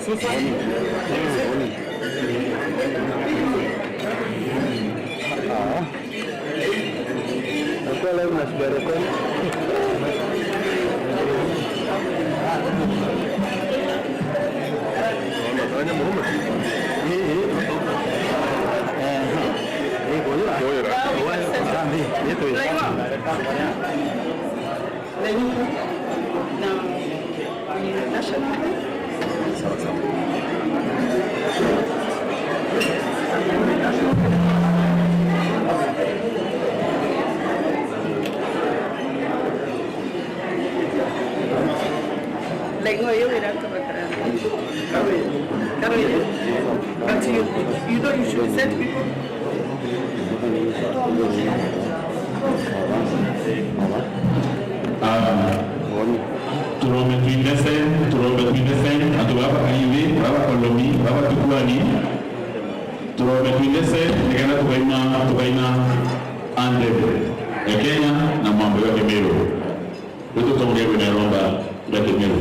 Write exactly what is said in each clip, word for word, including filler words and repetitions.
Nakuwa live na shida ya rekodi. Eh, eh. Eh, eh, kuyura. Kuyura. Kuyura. Ndio. The new book na, eh, national. Like, no, you will have to. But you, you know, you should send people. Ah, turombe twinthe sen, turombe twinthe sen, antu baba bakari nthi, baba bakolomi, baba batukani, turombe twinthe sen, nikenda tukaina, tukaina anthem ya Kenya na mambo ya Kimiru. Riu tutongeerwe na iromba ria Kimiru.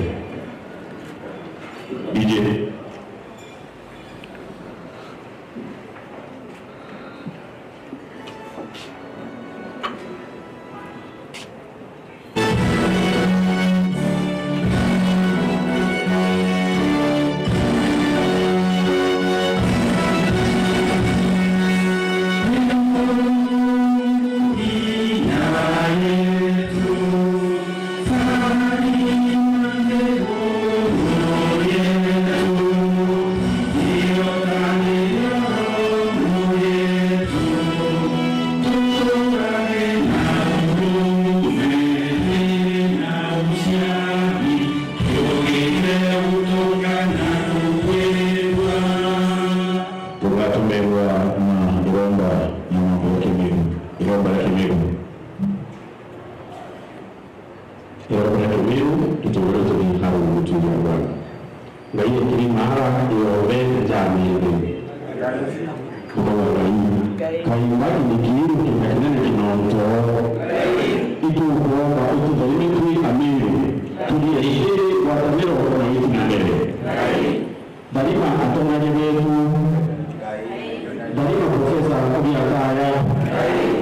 D J. Tugatumirwa na iromba na mambo ya Kimiru, iromba ria Kimiru. Iromba ria Kimiru, itugire turi haruu guturia Bwana. Ngai ekiri maara yonthe njamene. Mukama Ngai. Kaimba kinikiru kina kinene kinonto. Itukwomba ututhaime twi Amiru. Turie iri gwataniro na witi na mbere. Tharima atongeria betu. Tharima Profesa Kuria Kaya.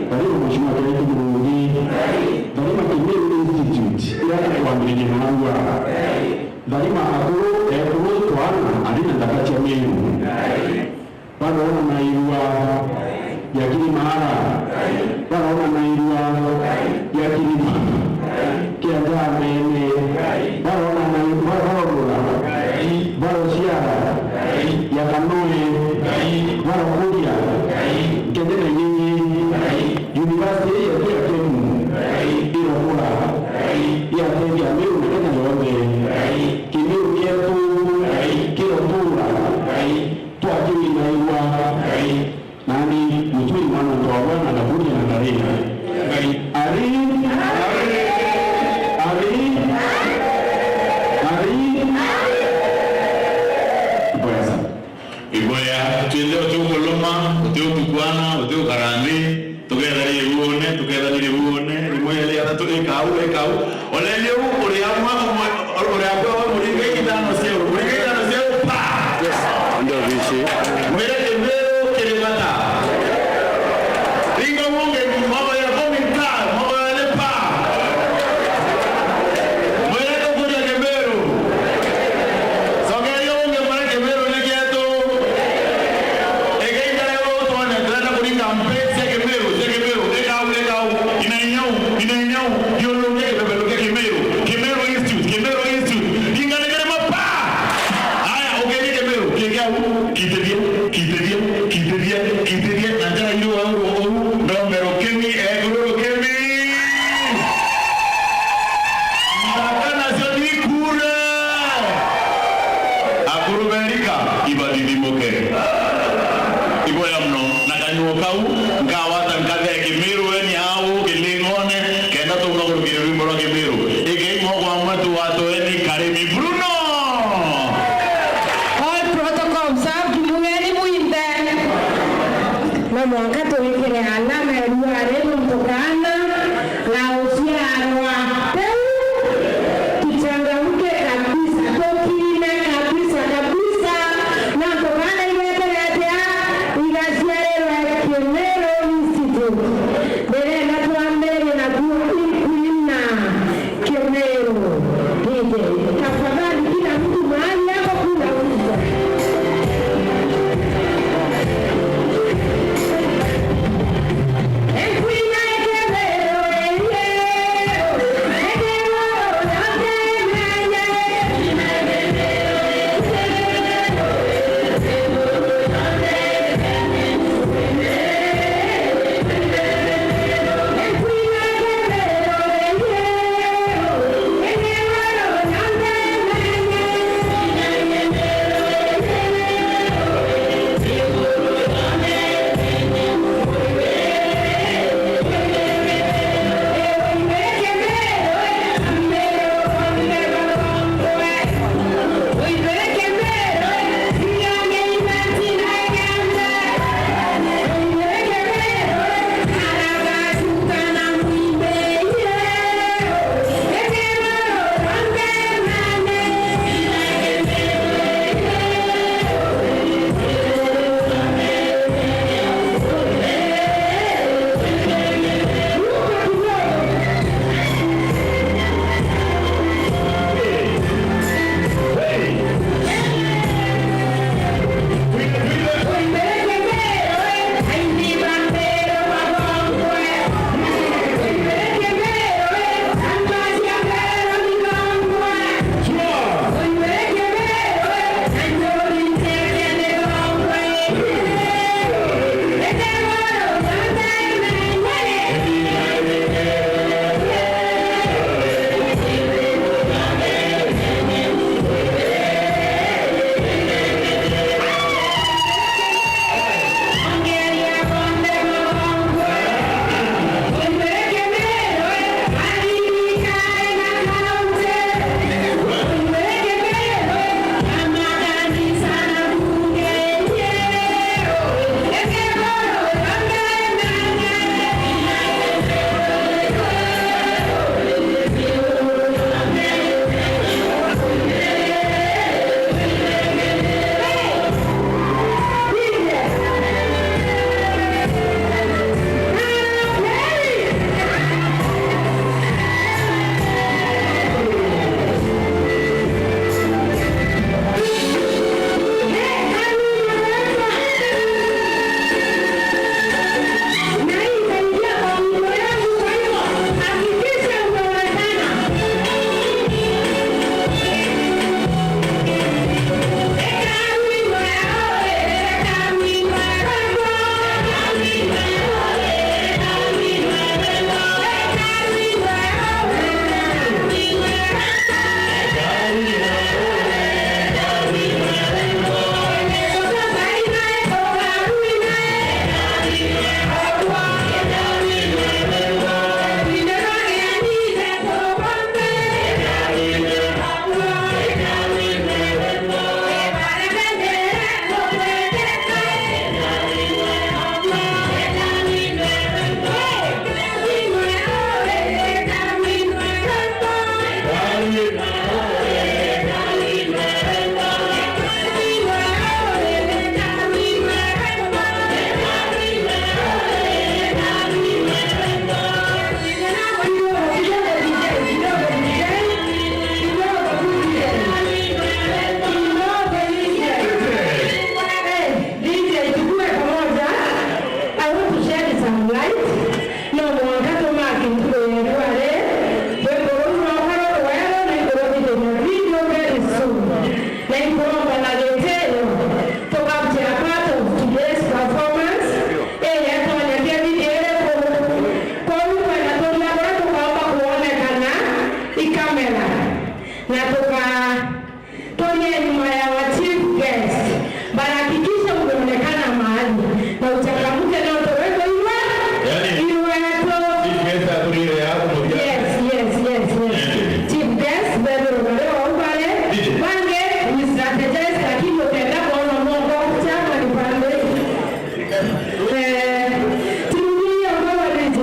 Tharima Mheshimiwa Kiraitu Murungi. Tharima Kimiru Institute iria tukwambiriria narua. Tharima akuru, ekuru, twana, ari na nthaka cia Miru. Baroona na irua ya Kirimaara, baroona na irua ya Kirima kia Njamene, baroona na, barorora, barociara ya Kanoe, barokuria, nkende na inyinyi, university yetu ya Kemu irokura, iatethia Miru na Kenya yonthe. Kimiru kietu kirotura. Twakirinairwa. Nani mutwiri mwana ntwabwa na ndakuria na ndarina. Ari. Ari. Ari. Mboya sana. Iboya, twende utiukuluma, utiutukwana, utiukara nthi, tukethanirie buone, tukethanirie buone, rimwe, iri, athatu, ikau, ikau. Oleli u, uri amwe, umwe, uri akwa wa muringa ithano ciau, muringa ithano ciau, pa! Yes, ndio bici. Mwire Kimiru kiri bata. Ringa ungi, moko ya kumi, pa, moko ya ni, pa. Mwire tukuria Kimiru. Cokeria ungi, mwire Kimiru ni gietu. Igeita riu twone, turenda kuringa mpesi cia Kimiru, cia Kimiru. Ikau, ikau. Inainyau, inainyau. Thiururukia kibeberu kia Kimiru. Kimiru Institute, Kimiru Institute. Ringa ni kirima, pa! Aya, ukerie Kimiru. Kigia u, kitithia, kitithia, kitithia, kitithia. Na njara iru au, au. Ndombe rukimi, ekuru rukimi. Nthaka nacio ni kura. Akuru berika, ibathithimuke. Iboya muno, na kanyuo kau, nkawata nkathea Kimiru, eni au, kilingone, kenda tumba kurukire rwimbo rwa Kimiru. Ikei moko amwe tuwatoeni Karimi Bruno. All protocol observed, mugeni mwinthe. No mwanka twikire alama ya ruari nontu kaana ga guciarwa. Riu tuchangamke kabisa, tukine kabisa, kabisa. D J, tukue pamoja. I want to shed some light. No mwanka tumaki ntuku yetu ari. Rwimbo ruu rwakwa rurwerwe na ikurutithia video very soon. Na ikuromba na gitio. Tukabjira part of today's performance. Ii yetwa nyakia video iriku? Kwou kwenda turia buria tukaomba kwonekana i kamera. Na tuka Turie nyuma ya wa chief guest. Barahakikisha umeonekana mahali. Na uchangamke na utowe kwa iwe. Yani, iwe to. Chief guest aturire hapo mjana. Yes, yes, yes, yes. Chief guest, bebe rogare wa ubare. D J. Bange, we strategize, lakini utenda kuona mongo, chama ni pande. Eh, turumirie ngoma D J.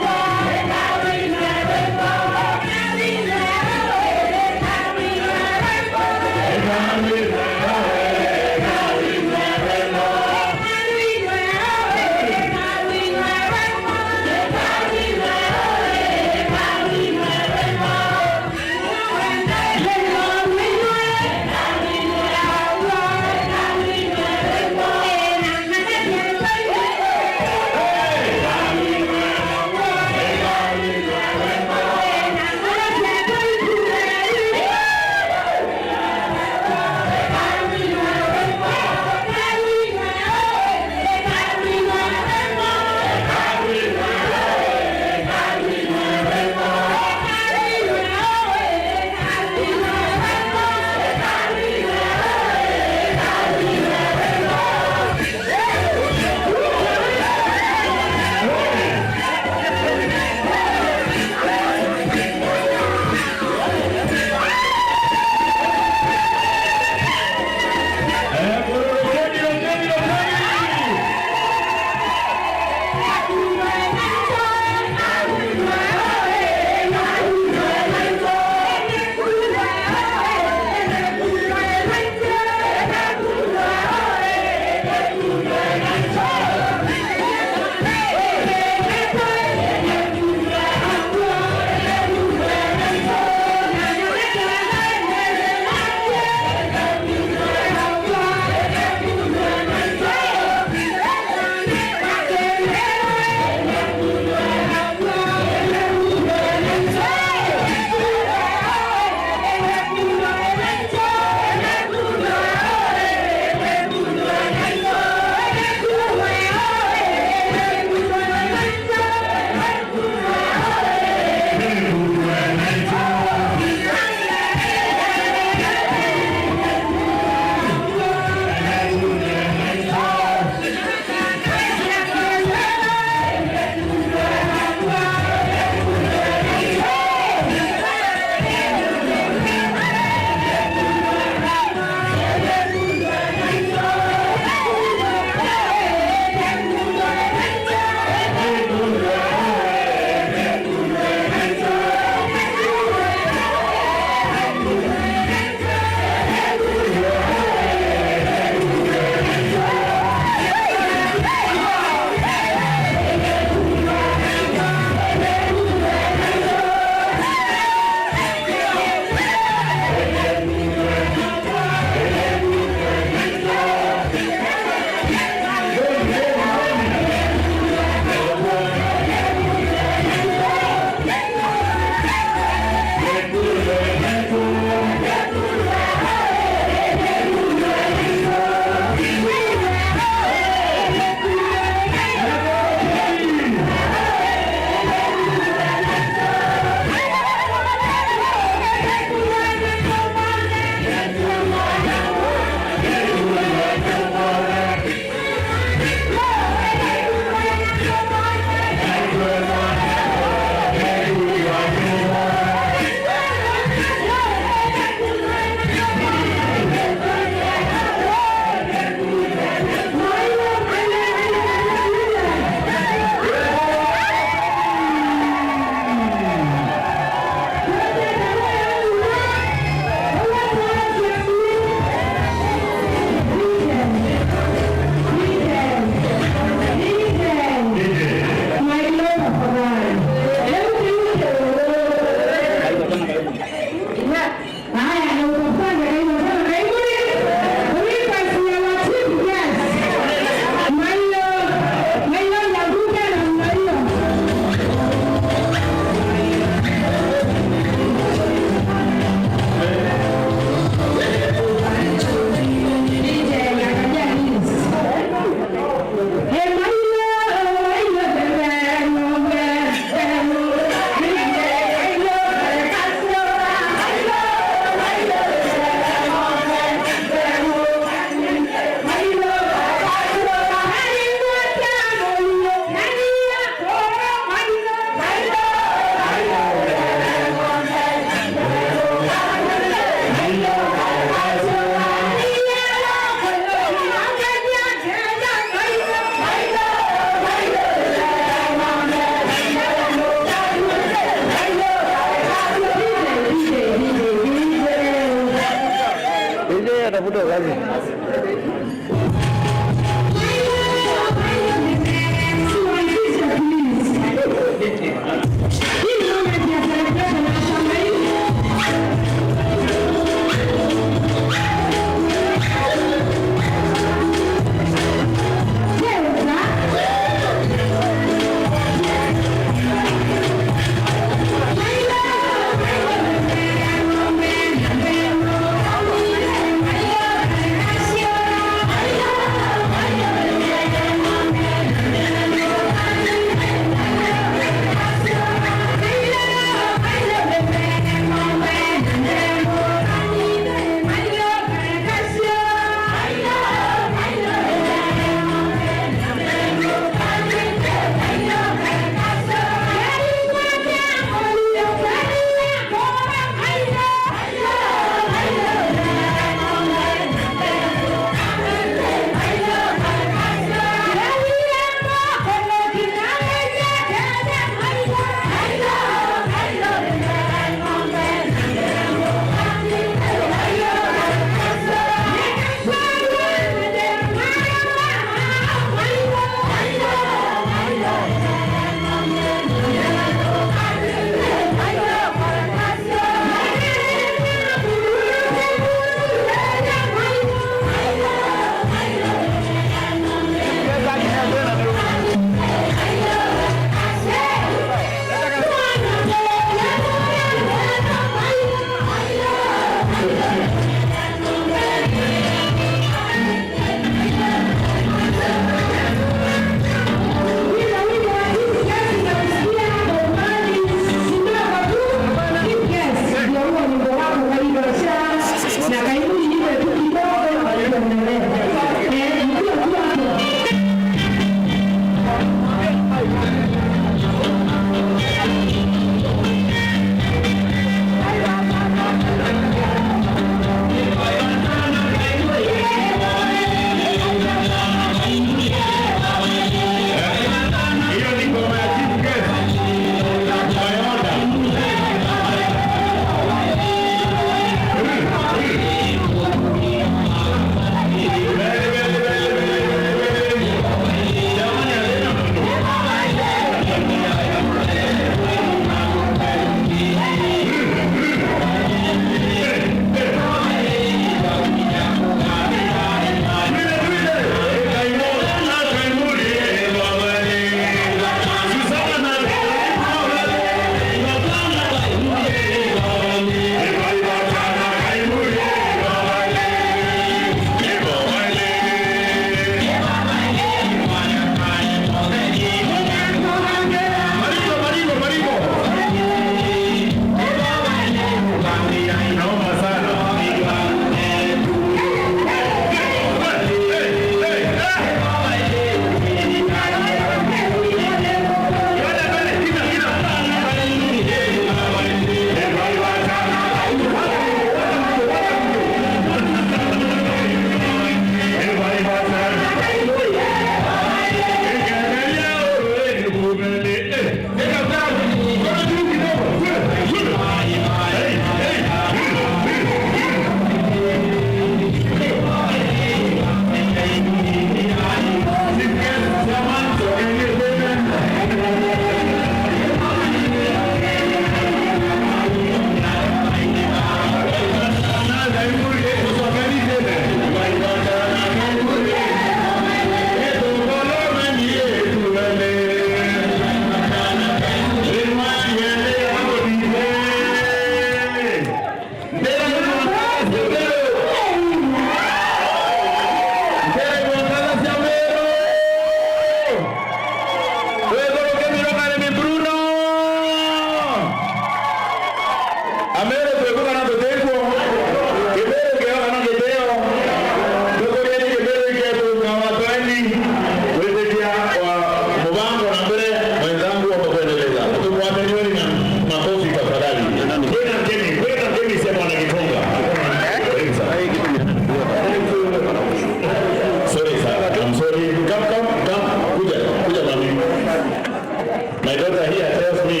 My daughter here tells me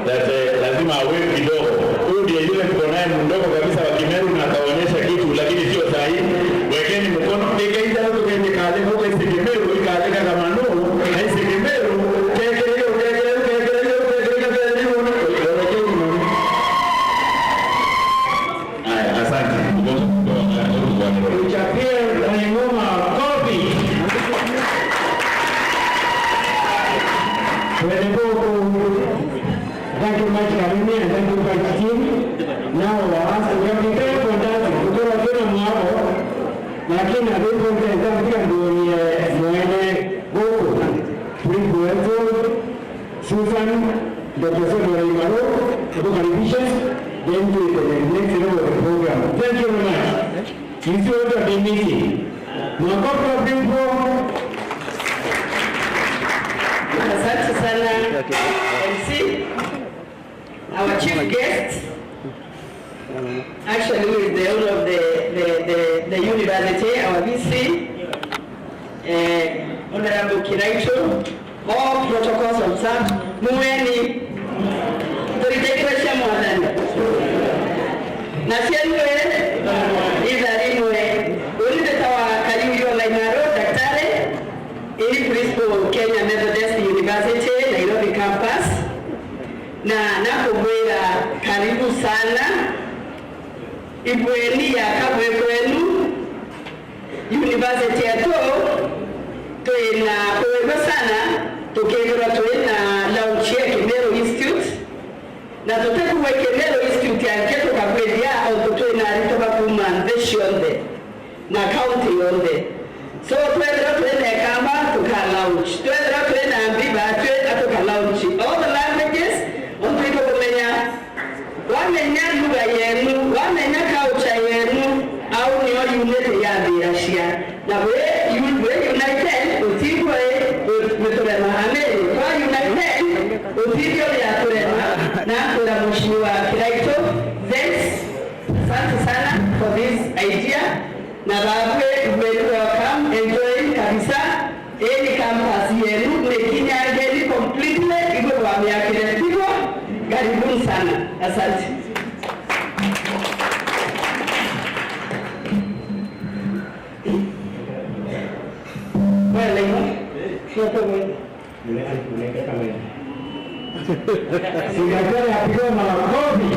that, eh, lazima awave kidogo. Huyu ndiye yule tuko naye mdogo kabisa wa Kimeru na ataonyesha kitu, lakini sio saa hii. Wekeni mkono. Ikaita tukende kale, huko isi Kimeru, ikale kama nu, na isi Kimeru, kekere, kekere, kekere, kekere, kekere, kekere, kekere. Haya, asante. Tuchapie Ngoma kofi. Twende buku. Thank you much, Karimi, and thank you much, team. Now, as we have prepared for that, tukorwo twina mwabo, lakini at this point, ntakuja nduonie mwene guku. Principal wetu, Susan, Doctor Samuel Imaro, tukukaribisha, then to the next level of the program. Thank you very much. You see what I've been missing? Makofi kwa Brimpo. Asante sana, M C. Our chief guest, actually, who is the owner of the, the, the, the university, our V C, eh, Honorable Kiraitu, all protocols observed. Mueni. Turite ikwe cia Mwathani. Na cienu ithari imwe. Uni mbitawa Kariuki Imaro, daktari, ini principal Kenya Methodist University, Nairobi campus. Na nakumwira karibu sana. Ibweni ya kamwe kwenu. University yetu twina kuwegwa sana, tukethirwa twina launch ya Kimeru Institute, na tutikugwa Kimeru Institute yanke tukagwithia, ontu twina aritwa ba kuuma nthi cionthe na county yonthe. So, twethirwa twina Ikamba, tuka launch. Twethirwa twina Mbiba, twi-, atuka launch. All the languages, ontu itukumenya. Wamenya lugha yenu, wamenya culture yenu, au nio unity yathiracia. Na wi, wi united, utithio wi, wi, witurema. Amen. Twa united, utithio wi aturema. Na kwira Mheshimiwa Kiraitu, thanks. Asante sana for this idea. Na babwe, you are welcome. Enjoy kabisa. Eni campus yenu ni kinyangeni completely, igwe bwa miakire tigwa. Karibuni sana. Asante. Mwele, mwele. Singapore apigwe makofi.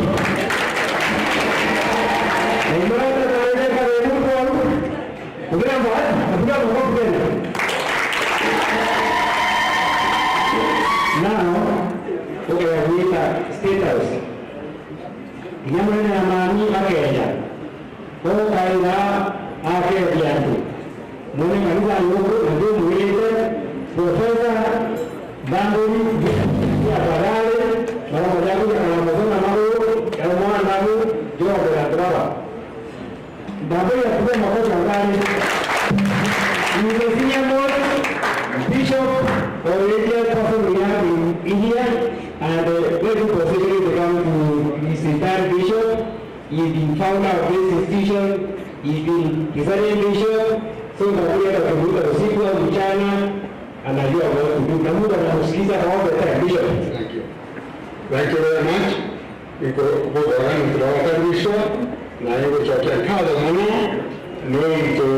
Ndio hata tarehe kama mtu wa Kugira ngo ati, kugira ngo kugira. Now, ukaya gwita State House. Inya munene na mami akeja. Ukaira akeja antu. Mwene kanisa yuku, na ndio mwirite, Professor Thamburi, ya Badari, maramo jaku ya kalamozo na maguru, ya mwana nabu, jombe na draba. Ndamwira kuuga makofi angani. He is a senior most bishop or religious person we have in India, and, uh, very good position to come to his entire bishop. He's been founder of this institution, he's been presiding bishop, so ndamwira atakuvuta usiku au mchana, anajua what to do. Na Mungu anamsikiza all the time, Bishop. Thank you. Thank you very much. Iko bugora ni turawakaribishwa na igucokia nkatho mono nontu,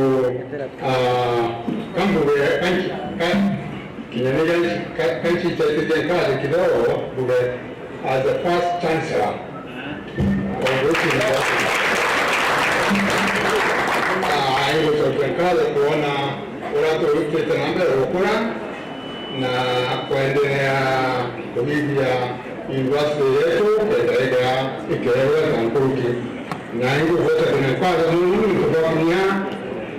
ah, kambuge kanchi, ka-, kinya ni ganchi, ka-, kanchi chaitite nkatho kidogo, mbuge as the first chancellor of this university. Ah, igucokia nkatho kuona uria turutite na mbere gukura na kwenderea kuthithia university yetu kenda ikeegweta nkuruki. Na ingugweta kina nkatho mono nontu bwa kinya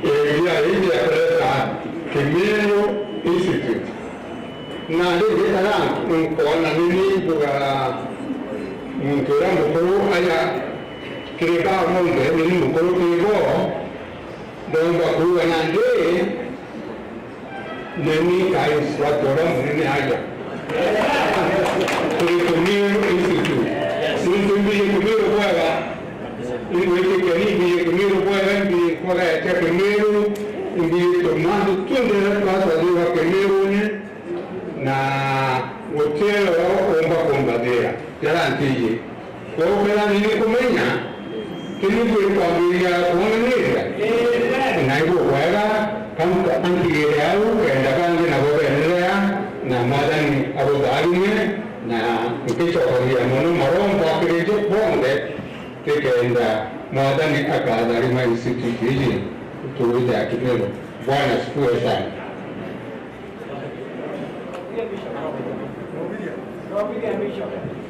idea iji ya kureta Kimiru Institute. Na ringi aya nkoona nini mbuga muntu uria mukuru aja kiri baa bonthe, nini mukuru kiri bo, ndomba kuuga nandi, neni kaiswa tora munene aja. Turi Kimiru Institute. Nontu mbiji Kimiru bwega, ingwitikia ni mbiji Kimiru bwega, mbiji nkora ya Kimiru, mbiji tumantu tunthe twatwathiwa Kimiruni, na Gutio uumba kumbathira, jarantiiji. Kwou kethira ni kumenya, kiri kwambiriria kwonaniria. Na ibukwega, antigire au, kenda bangi nabo beenderea, na Mwathani abutharime, na nkicokagia mono maromba kiri ju bonthe, tikenda Mwathani akatharima institute iji tuwite akimiro. Bwana asifiwe sana.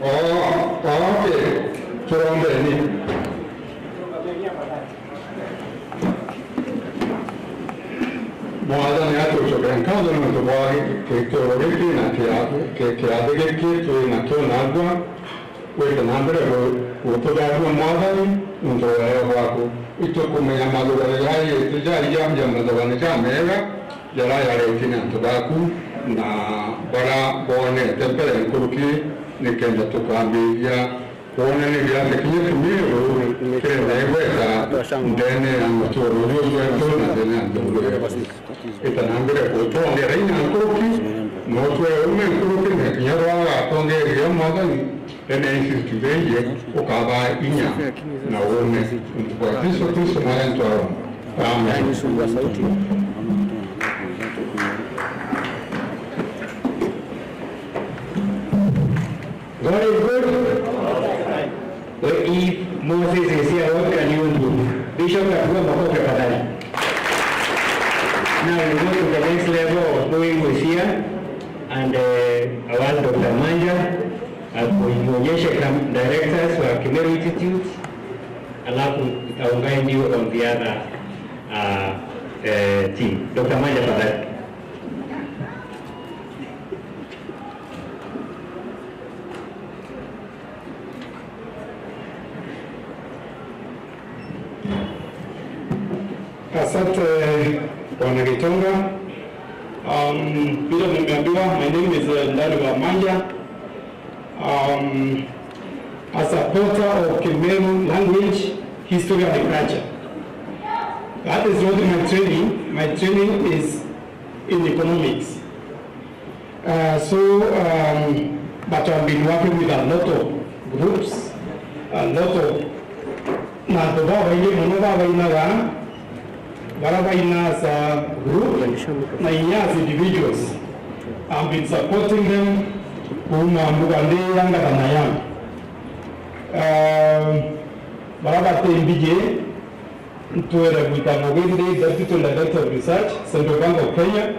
Oo, oo, okay. Turombeni. Mwathani atucoke nkatho nontu bwa gituro giki na kia-, ki-, kiathi giki twi nakio nagua. Wite na mbere gu-, gututhathima Mwathani nontu wa wega bwaku. Itukumenya mathugano jaiji tijaiya ja mathugano jamega jaria jaretie ni antu baku na baria boonete mbere nkuruki, nikenda tukambiriria kwonaniria ati kinya Kimiru kiri na igweta ndeene ya muturo uyu jwetu na ndeene ya nthiguru yetu. Ita na mbere gutwongera inya nkuruki, na utwee ume nkuruki, na kinya rwaga atongeria Mwathani, ene institute iji ukaba inya na ume. Nontu bwa Jesu Kristo Mwathani twaromba. Amen. God is good. So if Moses is here, what can you do? Bishop, apigwe makofi tafadhali. Now we go to the next level of Mwingu is here, and, uh, I want Doctor Manja akuonyeshe kam-, directors wa Kimeru Institute, alafu itaungana ndio on the other, uh, uh, team. Doctor Manja, tafadhali. Asante, Bwana Gitonga. Um, vile nimeambiwa, my name is, uh, Ndani wa Manja. Um, a supporter of Kimeru language, history and culture. That is not my training. My training is in economics. Uh, so, um, but I've been working with a lot of groups, a lot of, na antu babaingi mono babainaga, baria baina as a group, na inya as individuals. I've been supporting them kuuma mbuga ndi ya ngathana ya. Um, baria bati mbiji, ntwire gwita ngugi ndi Deputy Director of Research, Central Bank of Kenya.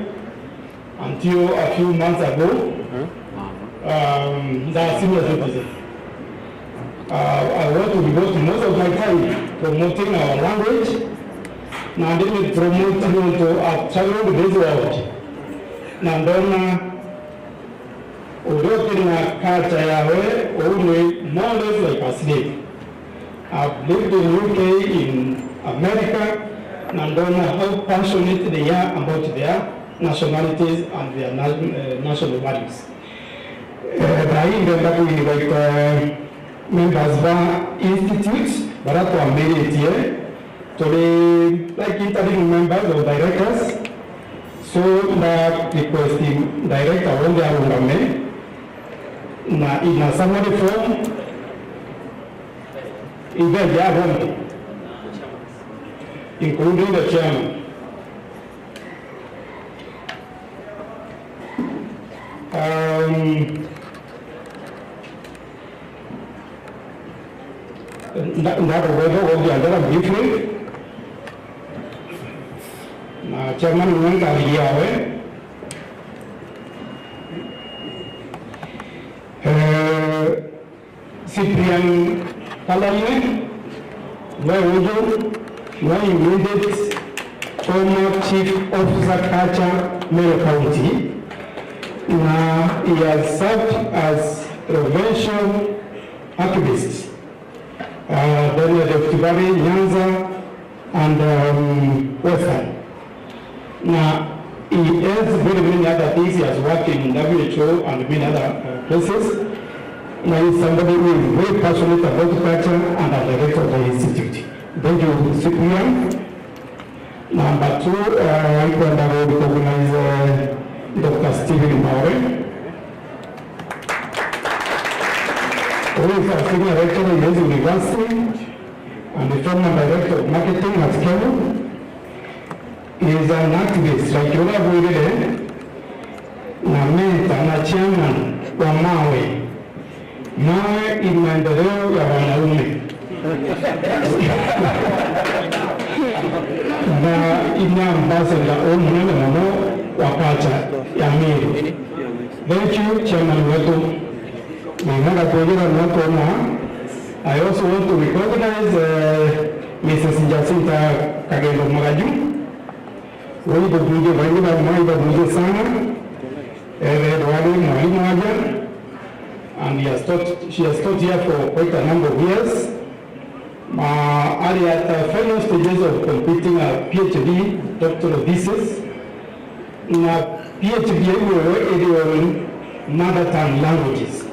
Until a few months ago, um, the senior citizen. Uh, I want to devote most of my time promoting our language, na ndimi promote nontu I've traveled this world. Na ndona uria uti na culture yawe, uu ni more or less like a slave. I've lived in U K, in America, na ndona how passionate they are about their nationalities and their na-, eh, national values. Eh, thaa ii ndenda ku invite, eh, members ba institute baria twambiritie, turi like interim members or directors. So nda request director wonthe arungame na in a summary form, Ibeeja bonthe, including the chairman. Um, nda-, ndakugwetha uguo biathara briefly, na chairman nwe nkarigia we. Eh, Cyprian Kalaine, we uju, we immediate former chief officer culture Meru County, na he has served as provincial activist, uh, ndani ya Rift Valley, Nyanza, and, um, Western. Na he has very many other things. He has worked in W H O and many other, uh, places. Na he is somebody who is very passionate about culture and a director of the institute. Thank you, Cyprian. Number two, uh, I want to recognize, uh, Doctor Stephen Maore. He is a senior lecturer in Yesu University and the former director of marketing at Kenya. He is an activist like uria bwirire, na mentor na chairman wa Mawe. Mawe ni maendeleo ya wanaume. Na ni ambassador umunene muno wa culture ya Meru. Thank you, chairman wetu. Ni mwega kwithira no twona. I also want to recognize, uh, Missus Jacinta Kagendo Magaju. Wewe ibabuje, baingi ba mwa ibabuje sana. Eh, wari mwalimu aja, and he has taught, she has taught here for quite a number of years. Uh, are at the final stages of completing a PhD doctoral thesis. Na PhD iwe iri on mother tongue languages.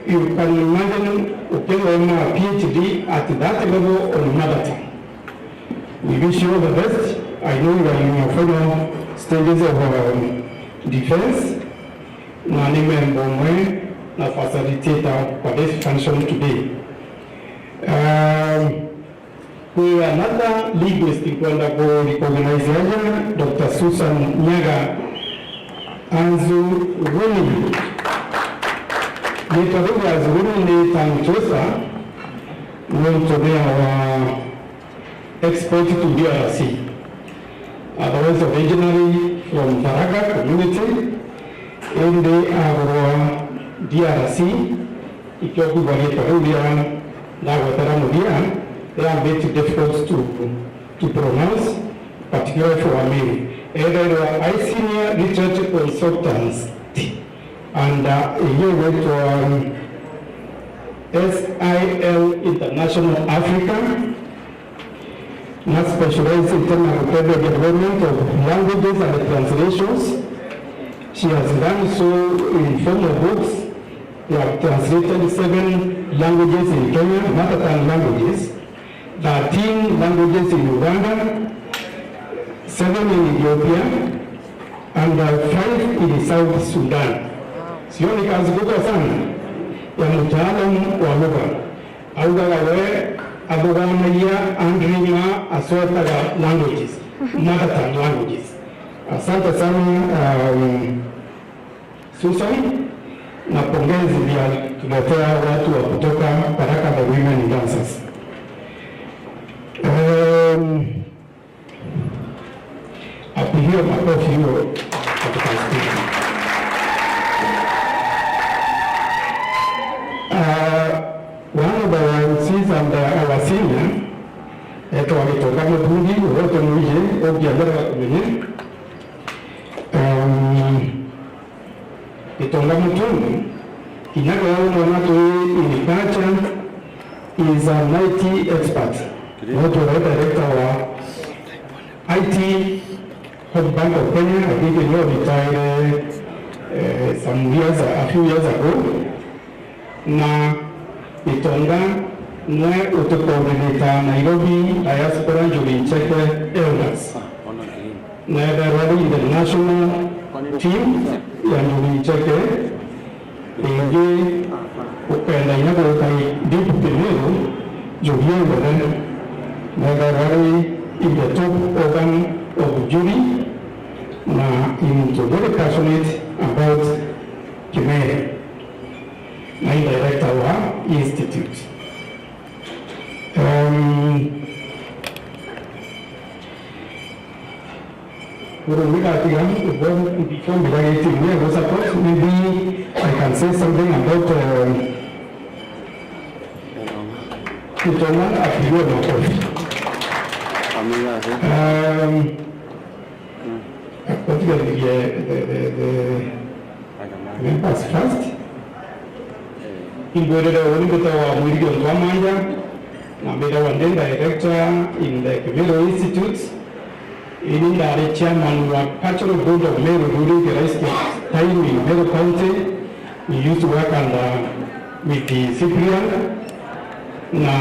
You can imagine ukithoma PhD at that level on mother tongue. We wish you all the best. I know you are in your final stages of, um, defense. Na ni member umwe na facilitator for this function today. Um, Kwi another linguist nkwenda ku recognize aja, Doctor Susan Nyaga Anzuruni. Riitwa riu Anzuruni ni tongue twister, nontu ni our export to D R C. Otherwise, originally from Tharaka community, indi agurwa D R C, ikio kuuga riitwa riu ria ndagwetera muthia, they are a bit difficult to, to pronounce, particularly for Amiru. Ethairwa ai senior research consultants and, uh, ingi igwitwa, um, S I L International Africa, na specialize in terms of the development of languages and translations. She has done so in form of books. They have translated seven languages in Kenya, mother tongue languages, thirteen languages in Uganda, seven in Ethiopia, and, uh, five in South Sudan. Sio ni kazi kubwa sana ya mtaalamu wa lugha. Augaga we athugaanagia andrima acwetaga languages, mother tongue languages. Asante sana, um, Susan, na pongezi pia tuletea watu wa kutoka Baraka the Women Dancers. Um, Apigiwe makofi huyo katika studio. Uh, one of our M Cs and, uh, our senior, etwa Gitonga Muthungi, wote mwiji, ukiendelea kumenye. Um, Gitonga Mutungi, kinya gwa umwe na twi in culture, is an I T expert. No twi director wa I T of Bank of Kenya, I think nio retired, eh, some years, a few years ago. Na Gitonga nwe utukoordinata Nairobi Diaspora Njuri Ncheke Elders. Na ethairwa ari in the national team ya Njuri Ncheke, ingi ukenda inya gwika deep Kimiru, Njuri embere, na ethairwa ari in the top organ of Njuri, na ni muntu very passionate about Kimeru, na ni director wa institute. Um, Uru nigatiga, before, before mbiragitie mwe go support, maybe I can say something about, um, Gitonga apigiwe makofi. Amina. Um, Katika the, the, the, the members first. Ingwirire uri mbitawa Mwirigio Ntwamanja, na mbitawa ndi director in the Kimiru Institute. Ini ndari chairman wa Cultural Board of Meru during the rice time in Meru County. We used to work under with the Cyprian, na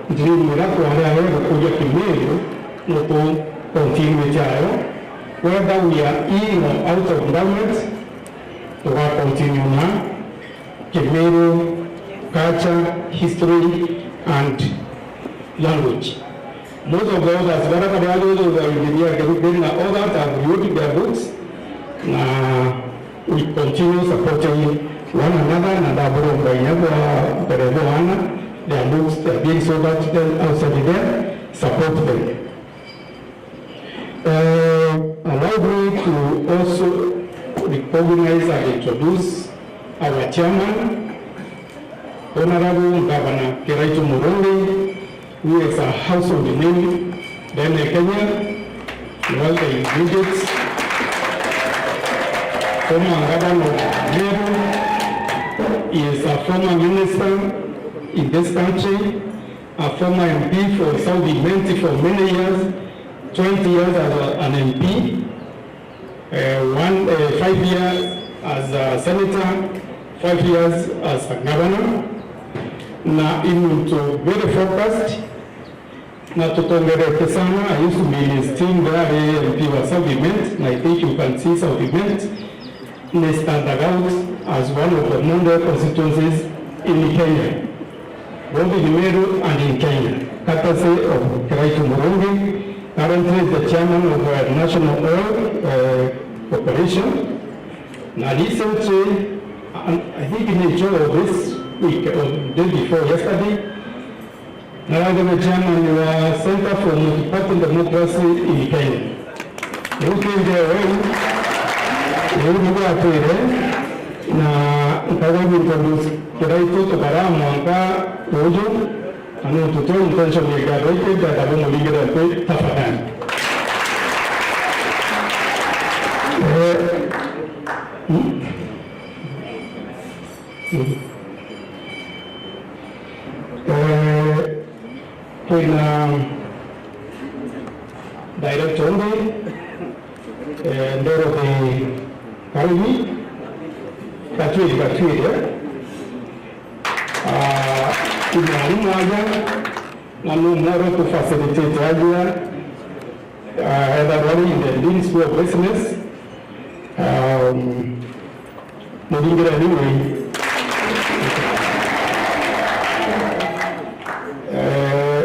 dream iria twari ayo gukuria Kimiru, no tu continue ayo. Whether we are in or out of government, tuga continue na Kimiru culture, history and language. Most of the authors bara bari athuthuria nginya Kerubi na others have wrote their books, na we continue supporting one another, na ndaburomba inya bwa mbere bwa ana, their books, they are being sold out there, outside there, support them. Uh, allow me to also recognize and introduce our chairman, Honorable Governor Kiraitu Murungi, who is a household name ndene ya Kenya, in all the digits. Former Governor of Meru, he is a former minister in this country, a former M P for South Imenti for many years, twenty years as a, an M P, uh, one, uh, five years as a senator, five years as a governor. Na i muntu very focused, na tutongerete sana. I used to be in his team there, ari M P wa South Imenti, na I think you can see South Imenti ni standard out as one of the model constituencies in Kenya, both in Meru and in Kenya, courtesy of Kiraitu Murungi, currently the chairman of the National Oil, uh, Corporation. Na recently, um, I think in June of this week, or day before yesterday, narathime chairman wa Center for Multiparty Democracy in Kenya. Riu kindi weu, riu niguo atwire, na nkagwa introduce Kiraitu tukara mwanka uju, na nontu tio intention ya ngatho iti, ndenda bumuringire nthi tafadhali. Eh, mm. Eh, kwina director ungi, eh, Dorothy Karimi, Gatwiri, Gatwiri, eh? Ah, ni mwarimu aja, na ni mworo tu facilitate aja, ah, ethagwa ari in the Dean School of Business. Um, Muthingire anyway. Eh,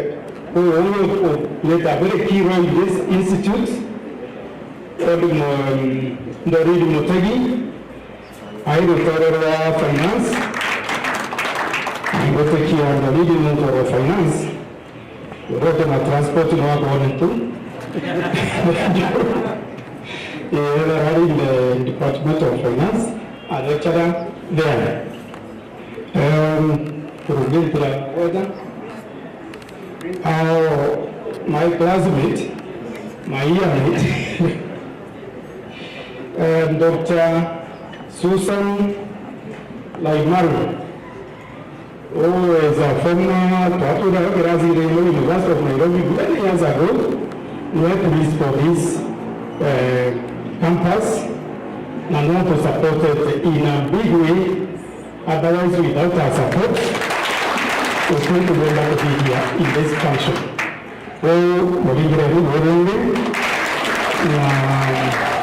uyu ungi u-, u-, played a very key role in this institute. Odi mu-, um, Ndoridi Mutegi, ai rutere rwa finance. Ngutikia Ndoridi nontu rwa finance. Urete na transport no akwone tu. Eh, ethera ari in the Department of Finance, a lecturer there. Um, kurugitira wega. Our, my classmate, my yearmate, uh, Doctor Susan Laimaru. Who is a former, twatwira kirasi iri ino University of Nairobi many years ago, niwe principal this, eh, campus, na no tu supported in a big way, otherwise without her support, we couldn't be able to be here in this function. Kwou muringire riu ringi, na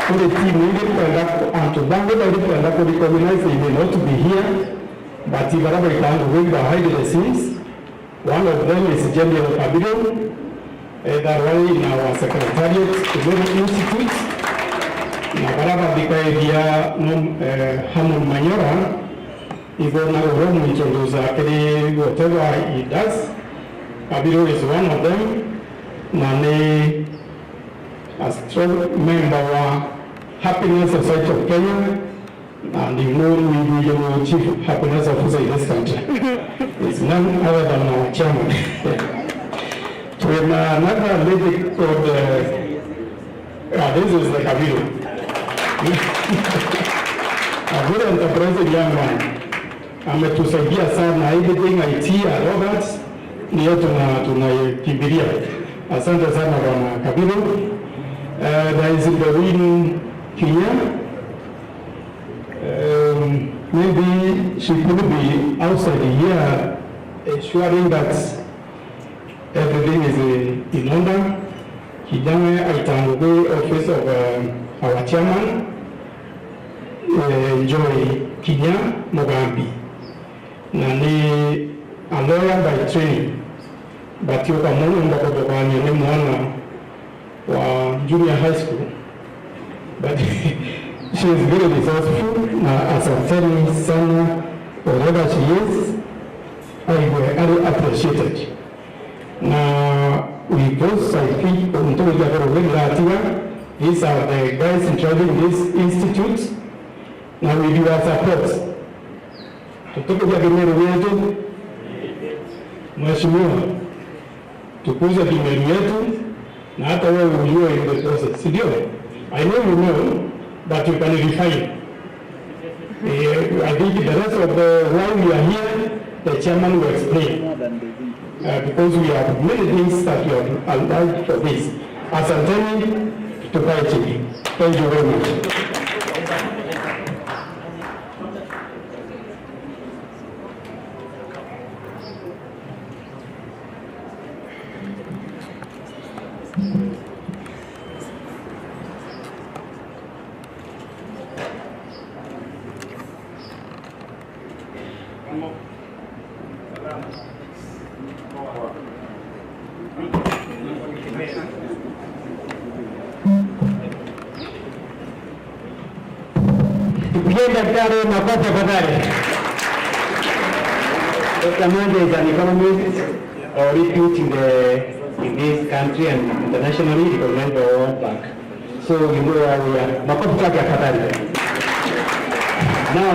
kuri team ingi twenda ku-, antu bangi bari twenda ku recognize, they may not be here, but bara baitaga ngugi behind the scenes. One of them is General Kabiru, etharwa in our secretariat, Kimeru Institute, na bara bathikairia no, eh, Hamon Manyora, igo na uro mu introduce kiri whatever he does. Kabiru is one of them, na ni a strong member wa Happiness Society of Kenya, and you know, we, we, you know, Chief Happiness Officer in this country is none other than our chairman. Twina another lady called, uh, ah, this is the Kabiru. A very enterprising young man. Ametusaidia sana, everything I T and all that, niyo tuna-, tunaikimbilia. Asante sana Bwana Kabiru. Eh, there is Doreen Kinya. Um, maybe she could be outside here, ensuring that everything is, eh, in order. Kinya we aitangwe office of, um, our chairman, eh, Joy Kinya Mugambi. Na ni a lawyer by training, but ukamwona umba kuthukania ni mwana wa junior high school, but she is very resourceful, na asanteni sana, wherever she is, aigue ari appreciated. Na with those, I think, untu wija kurugirira atiga, these are the guys in charge in this institute, na with your support, tutukuja Kimeru gietu, Mheshimiwa, tukuze Kimeru yetu, na hata wewe ujue in the process, si ndio? I know you know, but you can refine. Eh, I think the rest of the why we are here, the chairman will explain. Uh, because we have many things that we have allowed for this. Asanteni, tukae chini. Thank you very much. Tupigie daktari makofi tafadhali. Doctor Mwanje is an economist of repute in the, in this country and internationally recognized by World Bank. So you know why we are, makofi kwake tafadhali. Now,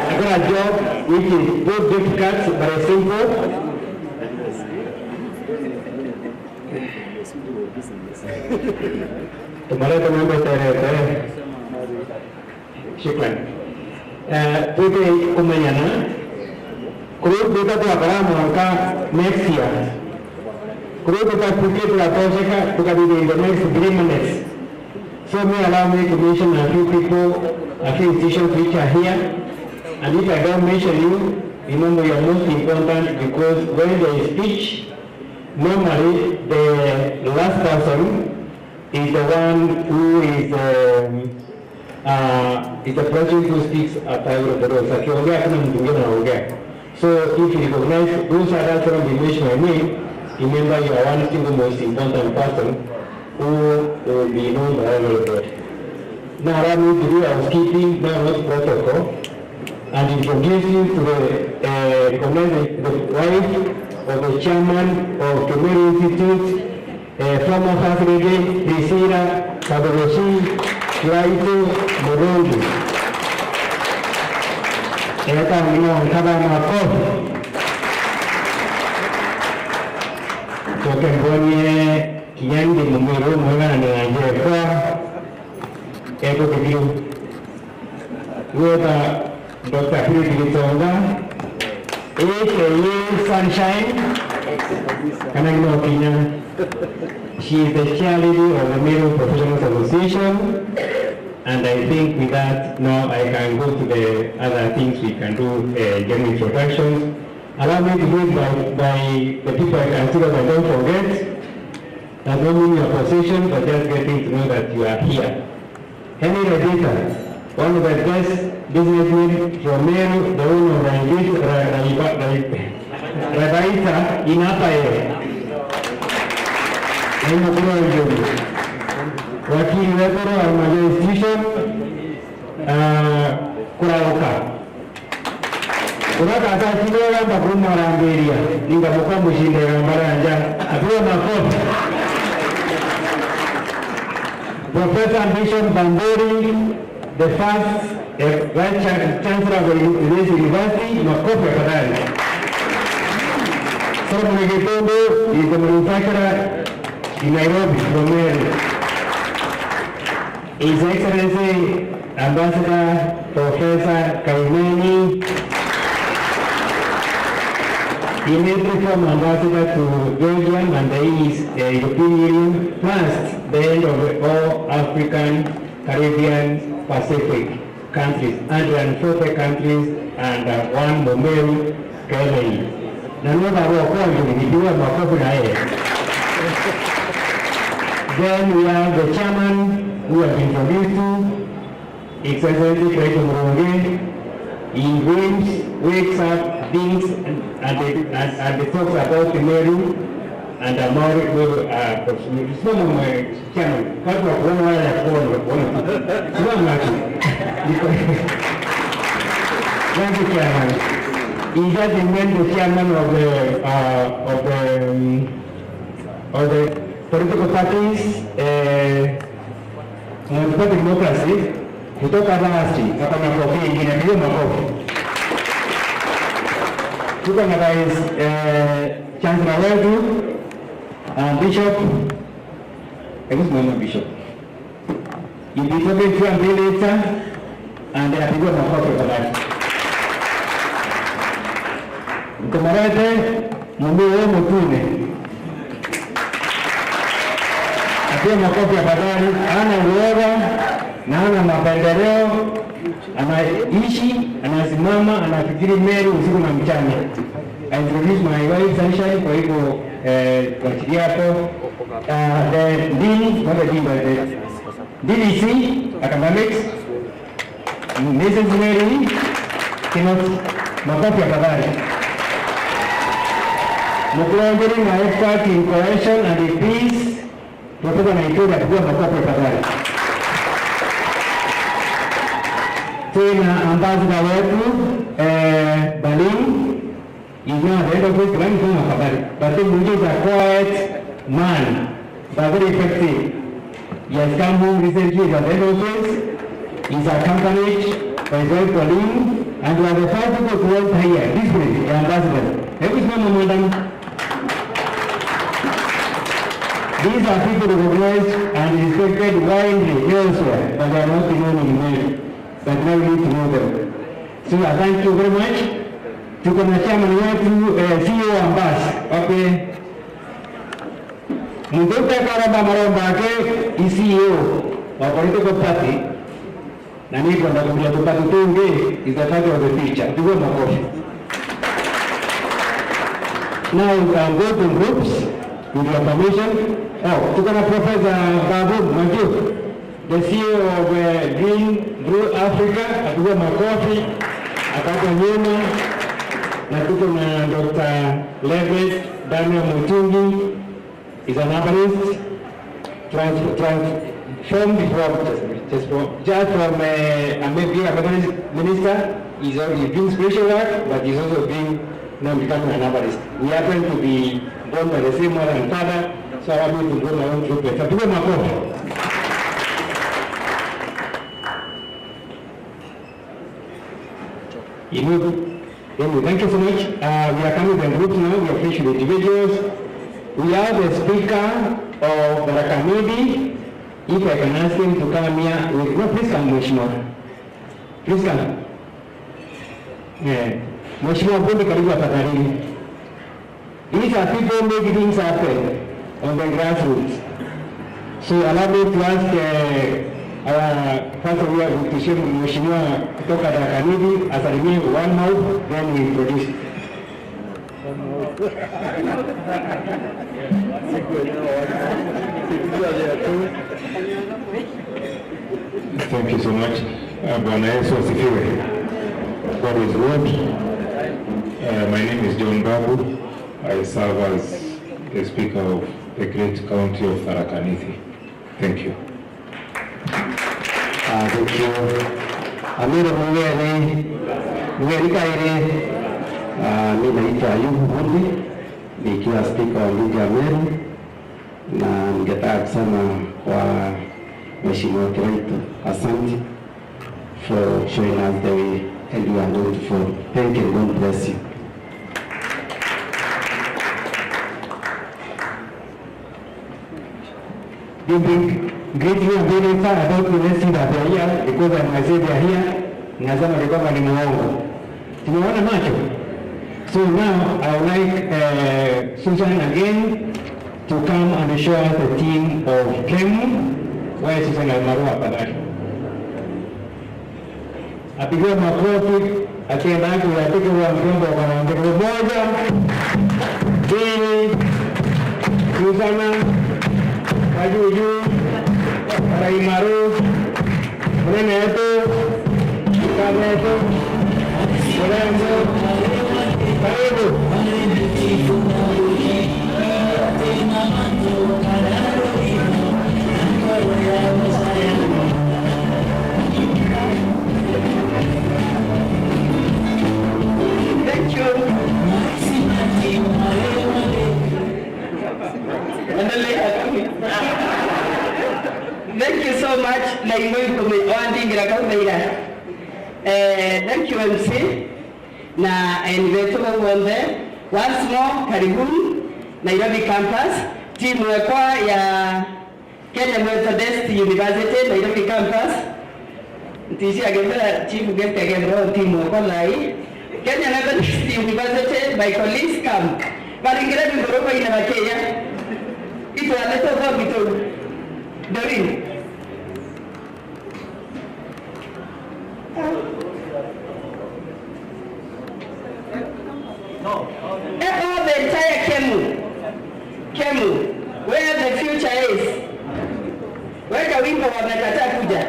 I got a job which is both difficult but simple. Tumarete mambo terete. Shukran. Eh, twite kumenyana. Kuri twita twakara mwanka next year. Kuri twita tuki tukatosheka tukathithia in the next three minutes. So may allow me to mention a few people, a few institutions which are here. And if I don't mention you, remember you are most important because when there is speech, normally the last person is the one who is, um, uh, is the person who speaks after everybody else. Akiongea, hakuna mtu mwingine anaongea. So if you recognize those others who have been mentioned by me, remember you are one single most important person who will be known by everybody. Now allow me to do housekeeping, now not protocol, and introduce you to the, uh, recognize the wife of the chairman of Kimeru Institute, eh, former First Lady Priscilla Kabogoshi Kiraitu Murungi. Eta ng'ina nkaba makofi. Ncoke mbonie kinya ndi mumiru mwega na nyanjekwa eko kithiru. Gweta Doctor Philip Gitonga, A K A Sunshine, kana no kinya. She is the chair lady of the Meru Professionals Association, and I think with that, now I can go to the other things we can do, uh, general introductions. Allow me to do it by, by the people I consider that I don't forget, that don't mean your position, but just getting to know that you are here. Henry Rajita, one of the best businessmen from Meru, the owner of Raibit-, Ra-, Raiba-, Rai-, Rabaita in Upper Area. Na ni mukuru wa Njogu. Wakili wetu wa major institution, ah, kurauka. Uria kasa akiri uramba kuuma arambiria, ninga muka mucinde igamba ria nja. Apigwe makofi. Professor Bishop Bamburi, the first, eh, Vice Chan-, Chancellor of the uni-, this university, makofi tafadhali. Solomon Gitundu is the manufacturer in Nairobi, from Meru. His Excellency Ambassador Professor Kaimeni, immediately former ambassador to Belgium and the E U, the European Union, plus the head of all African, Caribbean, Pacific countries, hundred and forty countries, and, uh, one Mumeru Kenya. Na no baba kwa njuri, nipigiwe makofi na yeye. Then we have the chairman who has been introduced to, His Excellency Kiraitu Murungi, In dreams, wakes up, thinks, and, and, and, and talks about Meru and Amori. Wewe, ah, simama mwe, chairman. Watu wa kuona wale ya kuona, kuona. Simama tu. Thank you, chairman. He just remained the chairman of the, uh, of the, um, of the political parties, eh, Multiparty democracy, kutoka last, ako na kofi ingine, piga makofi. Tuko na Vice, eh, Chancellor wetu, uh, Bishop, hebu simama Bishop. You'll be talking to him later, and apigwe makofi tafadhali. Mtumarete, mumbi wewe mutune. Apigwe makofi tafadhali. Hana uoga, na hana mapendeleo. Anaishi, anasimama, anafikiri Meru usiku na mchana. I introduce my wife Sunshine, kwa hivyo, eh, tuachilie hapo. Uh, the dean, not the dean, but the D D C, academics, Missus Mary Kinoti, makofi tafadhali. Mkurongeri na expert in cohesion and peace, Professor Naituri, apigwe makofi tafadhali. Tena ambassador wetu, eh, Berlin, he's not at the end of his life, he's not a Kabari. But then Munji is a quiet man, but very effective. He has come home recently, he's at the end of his, he's accompanied by his wife Pauline, and we are the five people to enter here, this way, the ambassador. Hebu simama, madam. These are people recognized and respected widely elsewhere, but they are not known in Meru. But now we need to know them. So I thank you very much. Tuko na chairman wetu, eh, C E O wa Ambas, wapi? Muntu utekaromba maromba ake, i C E O wa political party, na ni kwenda kumbia tupati tungi, is the party of the future. Pigwe makofi. Now we can go to groups with your permission. Oh, tuko na Professor Babu Maju. The C E O of, eh, Green Blue Africa, apigwe makofi, akatwa nyuma, na tuko na Doctor Levitt Daniel Mutungi, is an herbalist, trans-, transformed from, just, just from, just from, eh, a me-, being a Methodist minister, he's al-, he's doing spiritual work, but he's also being, now becoming an herbalist. We happen to be born by the same mother and father, so I want to grow my own trumpet. Apigwe makofi. Inua. Anyway, thank you so much. Uh, we are coming to the group now. We have finished with the individuals. We have the speaker of Tharaka Nithi. If I can ask him to come here with, no, please come, Mheshimiwa. Please come. Eh, Mheshimiwa Mbundi, karibu tafadhali. These are people make things happen on the grassroots. So allow me to ask, eh, our first of all, Mheshimiwa kutoka Tharaka Nithi, asalimie one mouth, then we introduce. Thank you so much. Uh, Bwana Yesu asifiwe. God is good. Uh, my name is John Babu. I serve as the Speaker of the great county of Tharaka Nithi. Thank you. Ah, thank you. Amina, mugeni, mugeni kairi. Ah, mi naitwa Ayubu Bundi, nikiwa speaker wa bunge ya Meru, na ningetaka kusema kwa Mheshimiwa Kiraitu, asante for showing us the way and we are going to follow. Thank you and God bless you. They bring great fear and they tell about the next thing that they are here because I might say they are here, nasema ni kwamba ni muongo. Tumeona macho. So now I would like, uh, Susan again to come and show us the theme of Kemu. Why Susan Almarua tafadhali? Apigiwe makofi, akienda kuyatikirwa mjumbe wa Karanjiro. Moja, mbili, Susana, Kajuju, Karaimaru, munene wetu, mkazi wetu. Imwe ikumi, o andingira kau thaira. Eh, thank you, M C, na aeni betu bau bonthe. Once more, karibuni Nairobi campus. Timu ekwa ya Kenya Methodist University, Nairobi campus. Ntiji agethira chief guest agethira o timu ekwa thai. Kenya Methodist University, my colleagues, come. Baringire bingoro baina bakeya. Itwale tuthomi tuu. Doreen. Eh, oh, the entire Kemu. Kemu, where the future is. Weka wimbo wamekataa kuja.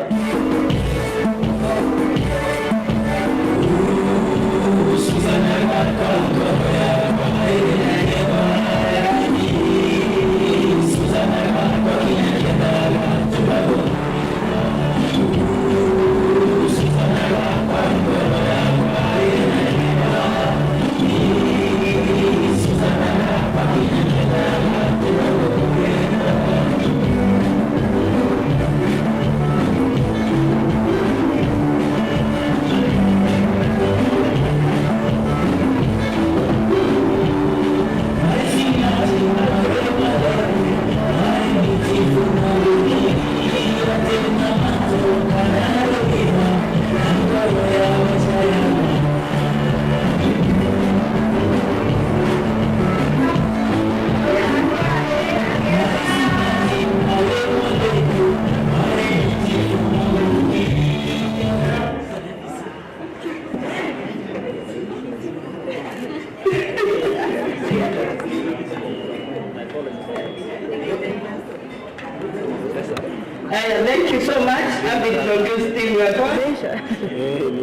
Aya, thank you so much. I've introduced team yakwa.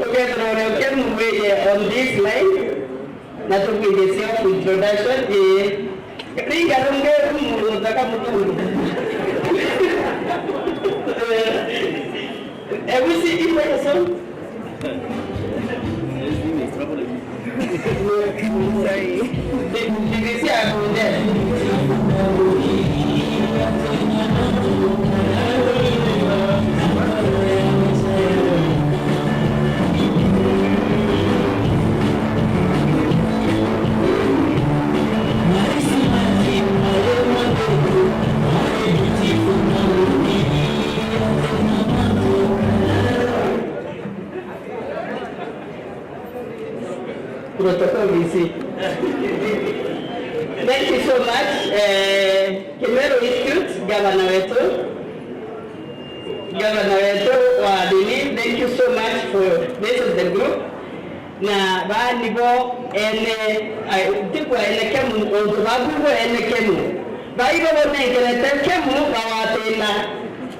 Ukethira uria ukemumwire on this line, na tukwithie self introduction. Ii. Ringa runge rumu ruthaka muthuri. Eh, egusi imwe so. Protocol is it. Thank you so much. Eh, Kimeru Institute, gavana wetu. Gavana wetu wa Dini, thank you so much for this is the group. Na baa nibo ene, ai, ti kwa ene Kemu, untu babu bo ene Kemu. Baibo bonenkerete Kemu bawatila.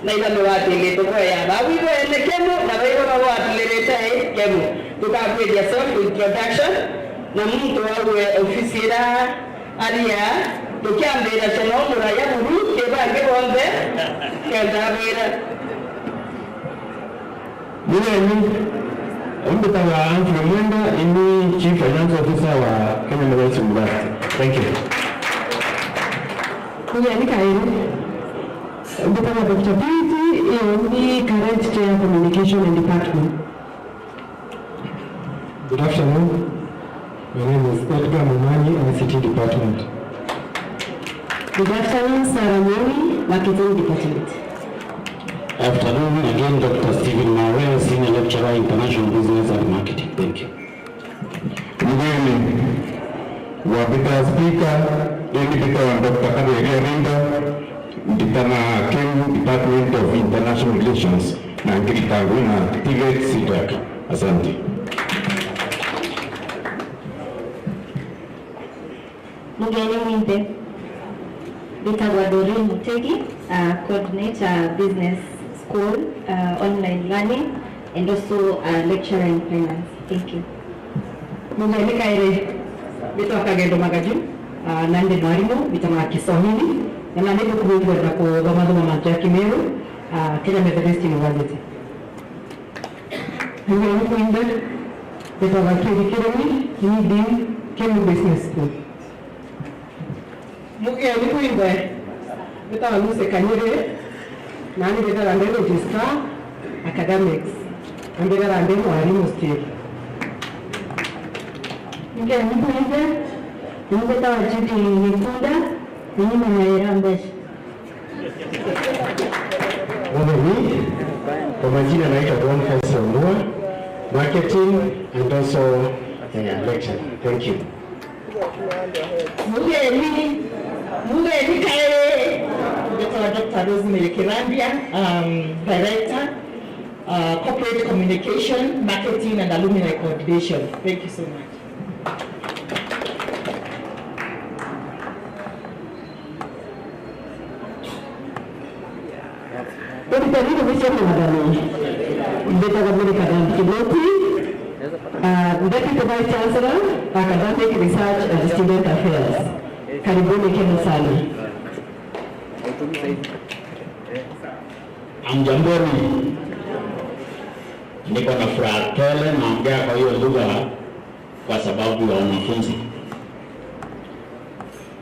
Na iba mewatilitu bwea. Babu ibo ene Kemu, na baibo bawatilitu Kemu. Tukabwithia self introduction, na muntu wawe ofisi ira aria, tukiambira cena umura ya buru, kibangi bonthe, kenda abwira. Mugeni, mbitaga Humphrey Mwenda, ini Chief Finance Officer wa Kenya Methodist University. Thank you. Mugeni kairi, mbitaga Doctor Purity, iyo ni current chair communication and department. Good afternoon. My name is Edgar Mumanyi, I C T department. Good afternoon, Sarah Mori, marketing department. Afternoon, again, Doctor Stephen Mawea, senior lecturer, international business and marketing. Thank you. Mugeni wa mbita speaker, indi mbita wa Doctor Katheri Arinda, mbita na Kemu Department of International Relations, na ngirita ngui na TVET CPEC. Asante. Mugeni winthe, mbitagwa Doreen Mutegi, uh, coordinator business school, uh, online learning, and also a lecturer in finance. Thank you. Mugeni kairi, mbitwa Kagendo Magaju, uh, na ndi mwarimu, mbitagwa Kiswahili, na nandi ndikuthoma kuthoma mantu ja Kimiru, uh, Kenya Methodist University. Mugeni winthe, mbitagwa Kiri Kirimi, ni Dean, Kemu Business School. Mugeni winthe, mbitagwa Lucy Kanyiri, nani mbitagwa ndi registrar, Academics. Ambira rambe mwarimu Steve. Nge mbwije, nge tawa Judy Gikunda, nini na yera mbeca. Mimi, kwa majina naitwa Boniface Ondua, marketing and also, eh, lecturer. Thank you. Mugeni, mugeni kairi. Ndetawa Doctor Rosemary Kirambia, um, Director, uh, Corporate Communication, Marketing and Alumni Coordination. Thank you so much. Eritani ni cia mwathani. Mbetaga Mary Kadambi Kinoti, uh, Deputy Vice Chancellor, Academic Research and Student Affairs. Karibuni kenu sana. Hamjamboni, niko na furaha tele, naongea kwa hiyo lugha kwa sababu ya wanafunzi.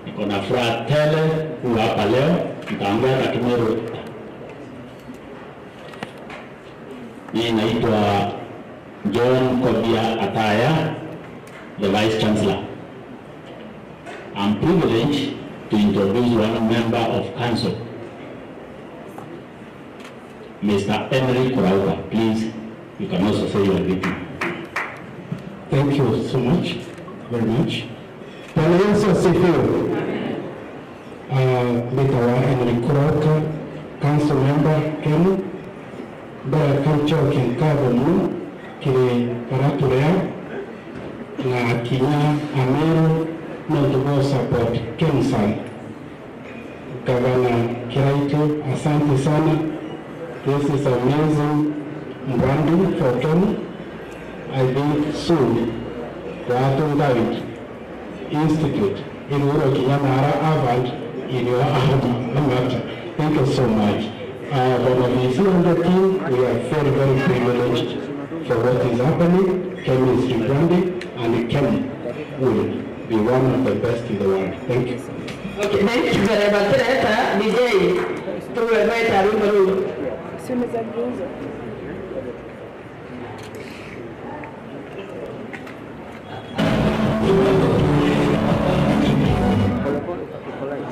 Niko na furaha tele kuwa hapa leo, nitaongea na Kimeru. Mimi naitwa John Kobia Ataya, the Vice Chancellor. I'm privileged to introduce one member of council, Mister Henry Kurauka. Please, you can also say your greeting. Thank you so much, very much. Bwana Yesu asifiwe. Ah, mbitawa Henry Kurauka, council member Kemu. Mbere ka ncokie nkatho mono kiri baraturea na kinya Ameru nontu bwa support Kemu sana. Gavana Kiraitu, asante sana. This is amazing branding for Kenya. I think soon, the Atungaid Institute, in Uro Kinyamara Harvard, in your alma mater. Thank you so much. Uh, Bwana V C and the team, we are very, very privileged for what is happening. Kenya is rebranding, and Kenya will be one of the best in the world. Thank you. Okay, thank you very much. Tireta D J, tuwe meta rwimbo ruu.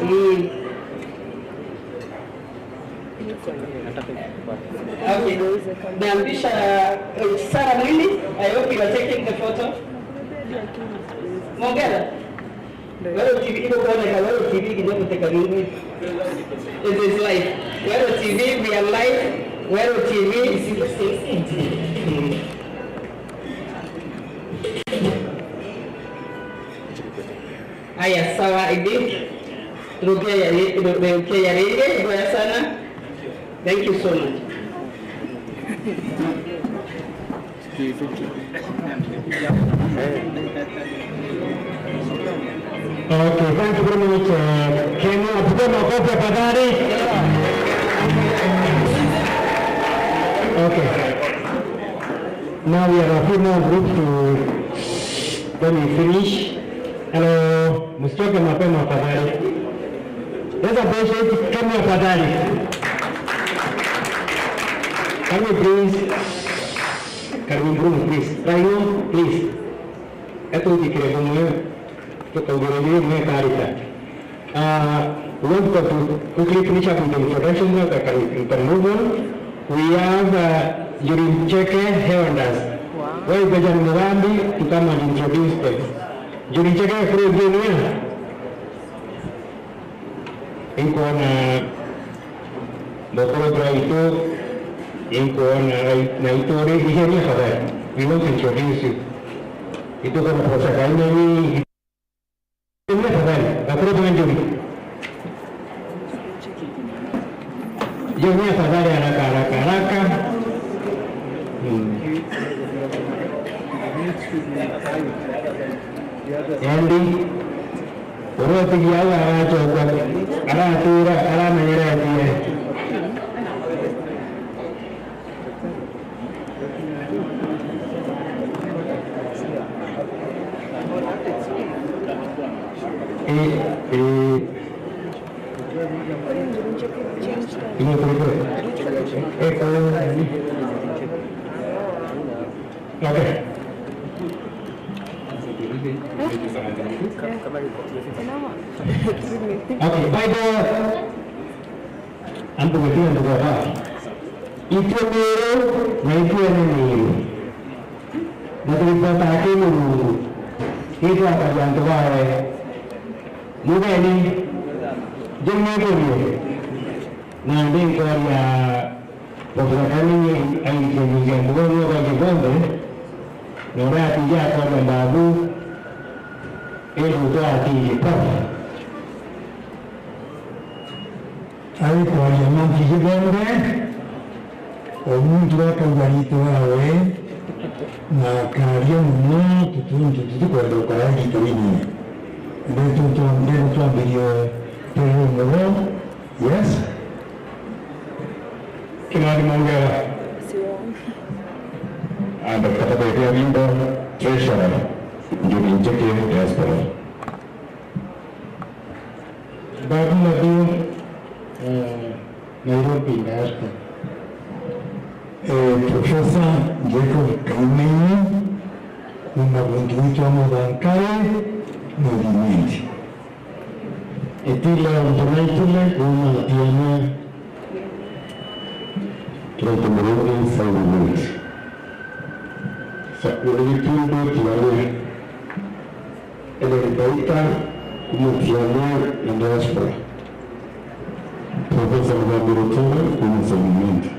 Mm. Okay. Naambisha, uh, Sarah Mwini, I hope you are taking the photo. Mongera. Weru T V, iko kuoneka Weru T V kinya guteka ringi. It is live. Weru T V, we are live. Weru T V. Aya, sawa, I think. Rukia ya ri-, ru-, rukia ya ringi, mboya sana. Thank you so much. Okay, thank you very much, uh, Kemu. Apige makofi tafadhali. Okay. Now we have a few more groups to, then we finish. Hello, msichoke mapema tafadhali. Let's appreciate Kemu tafadhali. Can you please, can we bring, please? Raimo, please. Eto thikire kumwe, tukaugire rimwe karita. Uh, we want to quickly finish up with the introduction so that can, we can move on. We have, uh, Njuri Ncheke Heondas. Wow. Why Benjamin Mugambi to come and introduce them? Njuri Ncheke, kuri Junior. Inkuona Mukuru Braitu, inkuona Nai-, Naituri, iheni afadhali. We want to introduce you. Itu kama Professor Kaineni, Junior tafadhali, bakuru bwa Njuri. Junior tafadhali, haraka, haraka, haraka. Hmm. Endi, uria utigia au aracokwa, aratura, aramenyeretie. Eh, eh. Ini kuri kuri. Eh, kuri. Okay, by the way, antu gutiga antu baba. Itue miiru na itue ni miiru. Na turibotaga ki Murungu, itwakaria antu bawe. Mugeni, njumigurie, na ndinkoria Profesa Karungi aikie nyingi ya mugeni wa bangi bonthe, na uria atiji akoria mbabu, indi utwa atiji pop. Arikwaria mantu jithombe, o muntu akauga riitwa raawe, na akaria mono, tutuntu tutikwenda gukara riitwa rinini. Ndeto twa-, ndeto twambirie turi mono, yes? Kimani Mongera. Ah, Doctor Kaberia Rindo, Treasurer, Njuri Ncheke, Diaspora. Babu Mathiu, eh, Nairobi diaspora. Eh, Professor Jacob Kaimenyi, kuuma guntu gwitwa Muthankari, North Imenti. Itile Mbunaitile, kuuma Tiania. Kiraitu Murungi, South Imenti. Sa-, Murungi Tundu, Tiania. Edward Baita, kuuma Tiania na diaspora. Professor Mugambi Rutura, kuuma South Imenti.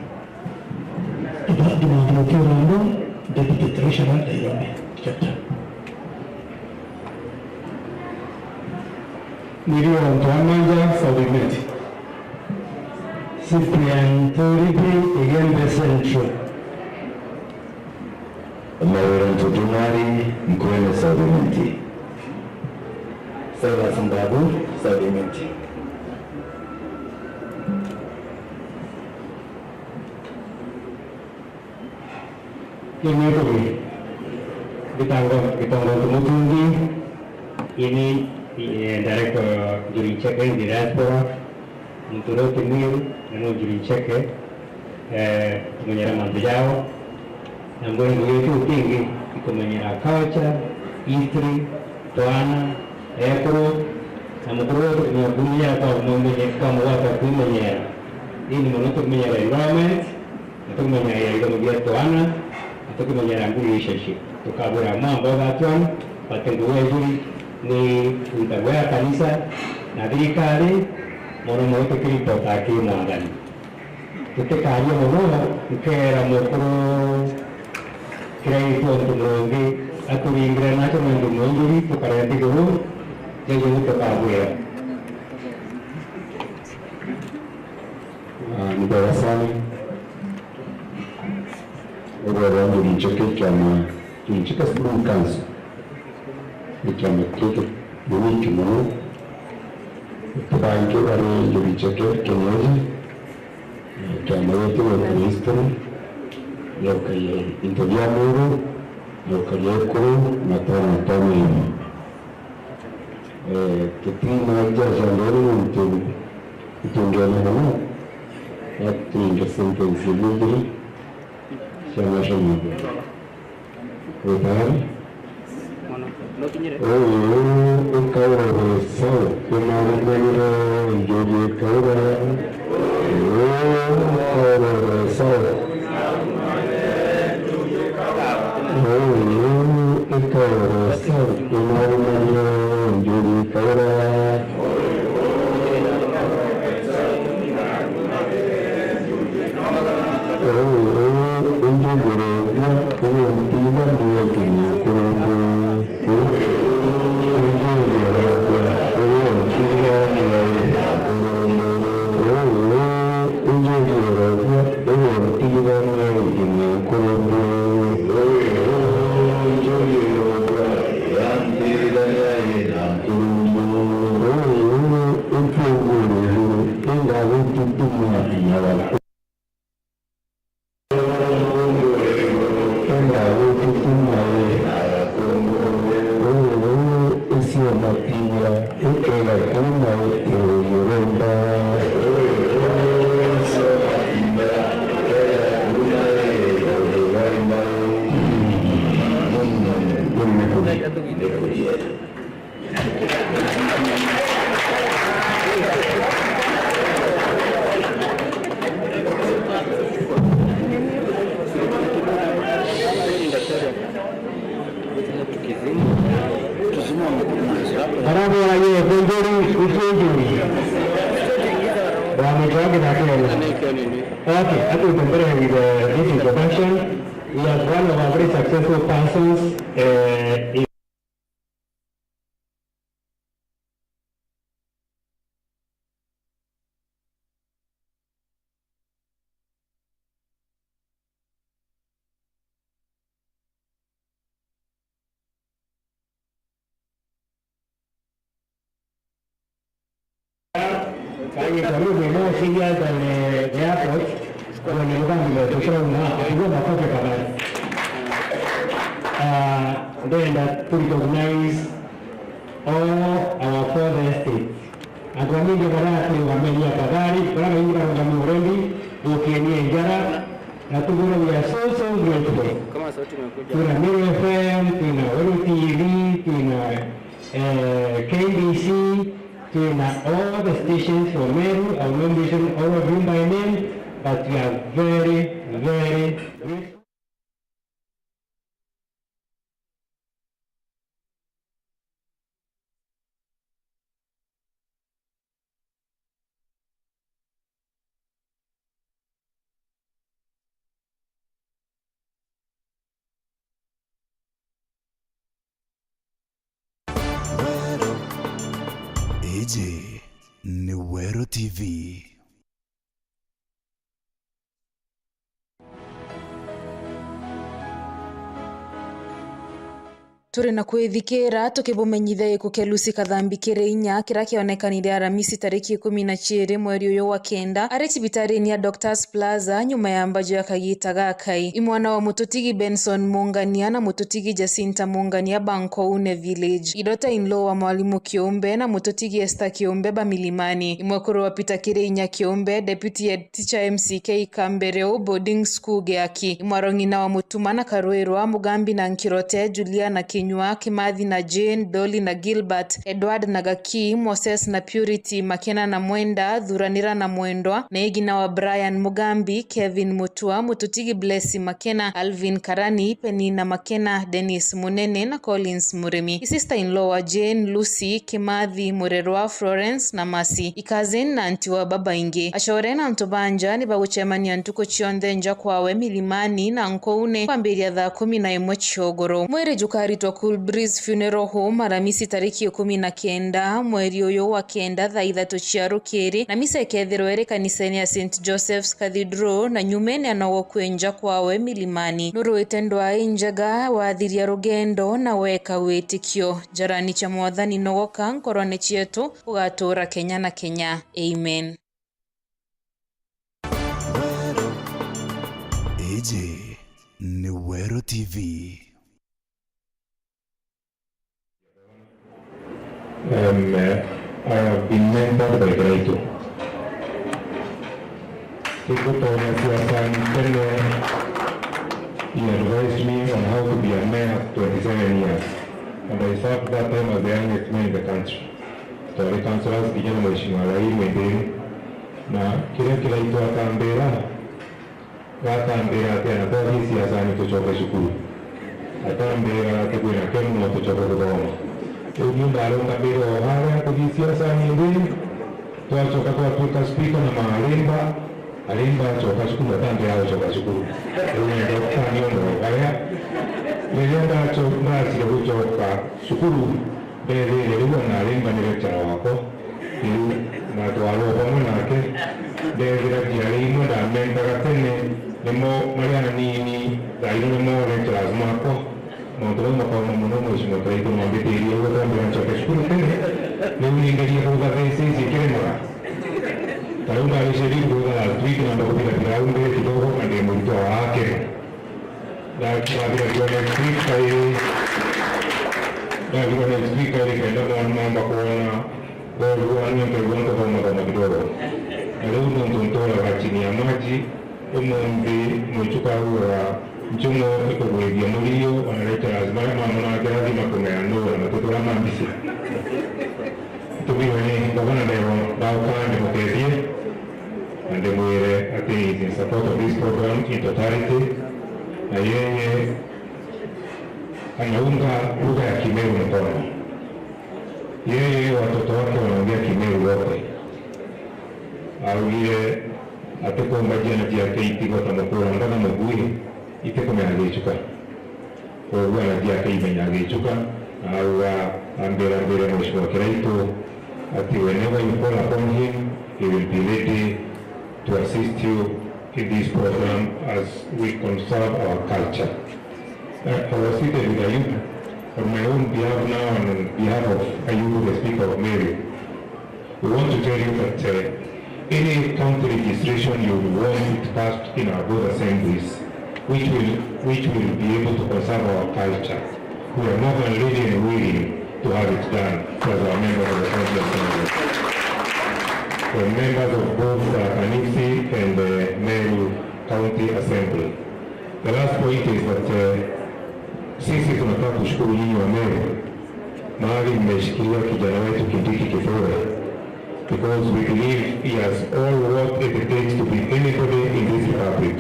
Ita-, Mugambi Rutura ndo, Deputy Treasurer, Nairobi chapter. Nirio Ntwamanja, South Imenti. Cyprian Turithi, Igembe Central. Mawira Ntujumari, Nkuene South Imenti. Silas Mbabu, South Imenti. Ni mwitugi, Gitango, Gitongo Tumutungi, ini, eh, director Njuri Ncheke Diaspora. Muntu uria uti mwiru, na no Njuri Ncheke, eh, kumenyera mantu jao. Na mbwenu gwitũ kingi ikumenyera culture, history, twana, ekuru, na mukuru wetu tumenyera kwa mumenye-, kwa mugwata kwimenyera. Ini mono tumenyera environment, na tumenyera ithomo bia twana, na tukimenyera good relationship. Tukabwira more about that one, but ngugi ya Njuri ni kuruta guoya kanisa na thirikari, mono mono tukiripota ki mwathani. Tutikaria mono, nkeera mukuru Kiraitu antu Murungi aturingire nacho mantu mwa Njuri tukare nthiguru, jeje ni tukabwira. Ah, ni bwega sana. Ni bwega Njuri Ncheke kiama, Njuri Ncheke Student Council. Ni kiama kiri unique mono. Tubangi bari Njuri Ncheke kienyeji. Kiama giki giokagia history, giokagia into bia muru, giokagia ekuru, na twana twa maimu. Eh, tutina jaja ndori nontu itungiona mono, atuinge sentence iria igiri cia national. Witari? Uyu ukaurore sau, kunarumanire njugi kaura. Uyu ukaurore sau. Uyu ukaurore sau, kunarumanire njugi kaura. Uyu unjugurethia, uyu ntiga ndio kinya kurungu. Uyu unjugurethia, uyu ntiga ndio kinya kurungu. Uyu unjugurethia, uyu ntiga ndio kinya kurungu. Uyu unjugurethia, ya ntiga ndio kinya kurungu. Barabora ye, Bengori, Utungi. Wa Mutwagi na Kenya. Okay, atwite mbere with, uh, this introduction. He was one of our very successful persons, uh, in Kagita ruu ni mo ciria ndene the airport, kwa ni mugambi wetu turauma, atigwo makoke kabari. Ah, ndenda to recognize all our four estates. Antu bamingi baria turi bameria kabari, baria baingi barungami already, thukienie njara, na tugwire we are so, so grateful. Kama sauti imekuja. Twina Meru F M, twina Weru T V, twina, eh, K B C, twina all the stations from Meru. I will not mention all of you by name, but we are very, very grateful. Iji ni Weru T V. Turi na kwithikira tukibumenyithia gikuo kia Lucy Kathambi kiri inya kiria kionekanire Aramisi tariki ikumi na ciiri mweri uyu wa kenda ari cibitarini ya Doctors Plaza nyuma ya mbaju ya kagita gakai. I mwana wa mututigi Benson Mungania na mututigi Jacinta Mungania ba Nkoune Village. I daughter-in-law wa mwalimu Kiumbe na mututigi Esther Kiumbe ba Milimani. I mwekuru wa Peter kiri inya Kiumbe, deputy head teacher M C K Kambereu Boarding School Geaki. I mwarong'ina wa Mutuma na Karwirwa, Mugambi na Nkirote, Juliana Kinyua, Kimathi na Jane, Dolly na Gilbert, Edward na Gaki, Moses na Purity, Makena na Mwenda, Thuranira na Mwendwa, na igina wa Brian Mugambi, Kevin Mutua, mututigi Blessy Makena, Alvin Karani, Penina Makena, Dennis Munene na Collins Murimi. I sister-in-law wa Jane, Lucy, Kimathi, Murerwa, Florence na Mercy. I cousin na aunty wa babaingi. Acore na antu ba nja ni bagucemania ntuku cionthe nja kwawe Milimani na Nkoune kwambiria thaa kumi na imwe ciogoro. Mwiri jukaritwa Cool Breeze Funeral Home Aramisi tariki ikumi na kenda mweri uyu wa kenda thaa ithatu cia rukiri, na misa ikethirwa iri kanisene ya Saint Joseph's Cathedral na nyumene anogo kwi nja kwawe Milimani. Nuruite ndwaa injega, wathiria rugendo na weka witikio. Jarani cia Mwathani nogoka nkorone cietu, ugatuura kenya na kenya. Amen. Iji ni Weru T V. Um, uh, I have been mentored by Brighton. Sikutonya siasani tene, he advised me on how to be a mayor twenty-seven years, and I served that time as the youngest mayor in the country. Twari councillors kinya na Mheshimiwa Rai Mwendeni, na kiria Kiraitu atambira, gatambira ati ana twathii siasani tucoke cukuru. Atambira ati kwina kemu no tucoke kuthoma. Riu ni ndarungamire o haria kuthii siasani ndi, twacoka twatuika speaker na Marimba, Arimba acoka cukuru, atambira gucoka cukuru. Riu nenda gukania undu baria, riria ndaco-, ndacire gucoka cukuru, ndethire riu ana Arimba ni lecturer wakwa. Riu natwarwa bamwe nake, ndethira njiari imwe ndamentaga tene, nimo mari anini, thaa ino nimo lecturers makwa. Mauntu mau makauma mono, Mheshimiwa Kiraitu, mwambitirie uguo twambira ncoke cukuru tene. Riu ningerie kuuga thesis ikiremaga. Ta riu ndaricia riu kuuga last week, namba kuthira pilau mbere kidogo, na ndi muritwa wake. Ndathira kiwa next week kairi, ndathira next week kairi kenda mwana mamba kwona, ndorua nio nkaigua nkathoma thoma kidogo. Na riu nontu ntoraga chini ya maji, umunthi mwichuka auraga nchumo ikugwithia murio, ona lecturers baria mamona kirathi makumea no. Mambise. Tubiwe ni gavana ndero ndauka ndimukethie, na ndimwire ati he is in support of this program in totality, na yeye anaunga lugha ya Kimeru mkono. Yeye, watoto wake wanaongea Kimeru wote. Augire ati kumba ciana ciake itigota mukura mbona mugui itikumenya Gichuka. Koguo anaji akaimenya Gichuka, na auga, ambira mbire Mheshimiwa Kiraitu ati whenever you call upon him, he will be ready to assist you in this program as we conserve our culture. Uh, I was seated with a youth on my own behalf now and on behalf of a youth, the Speaker of Meru. We want to tell you that, uh, any county registration you would want it passed in our both assemblies, which will, which will be able to conserve our culture. We are more than ready and willing to have it done as our members of the County Assembly. The members of both, uh, Tharaka Nithi and, uh, Meru County Assembly. The last point is that, uh, sisi tunataka kushukuru nyinyi wa Meru, mahali mmeshikilia kijana wetu Kindiki Kithure, because we believe he has all what it takes to be anybody in this republic.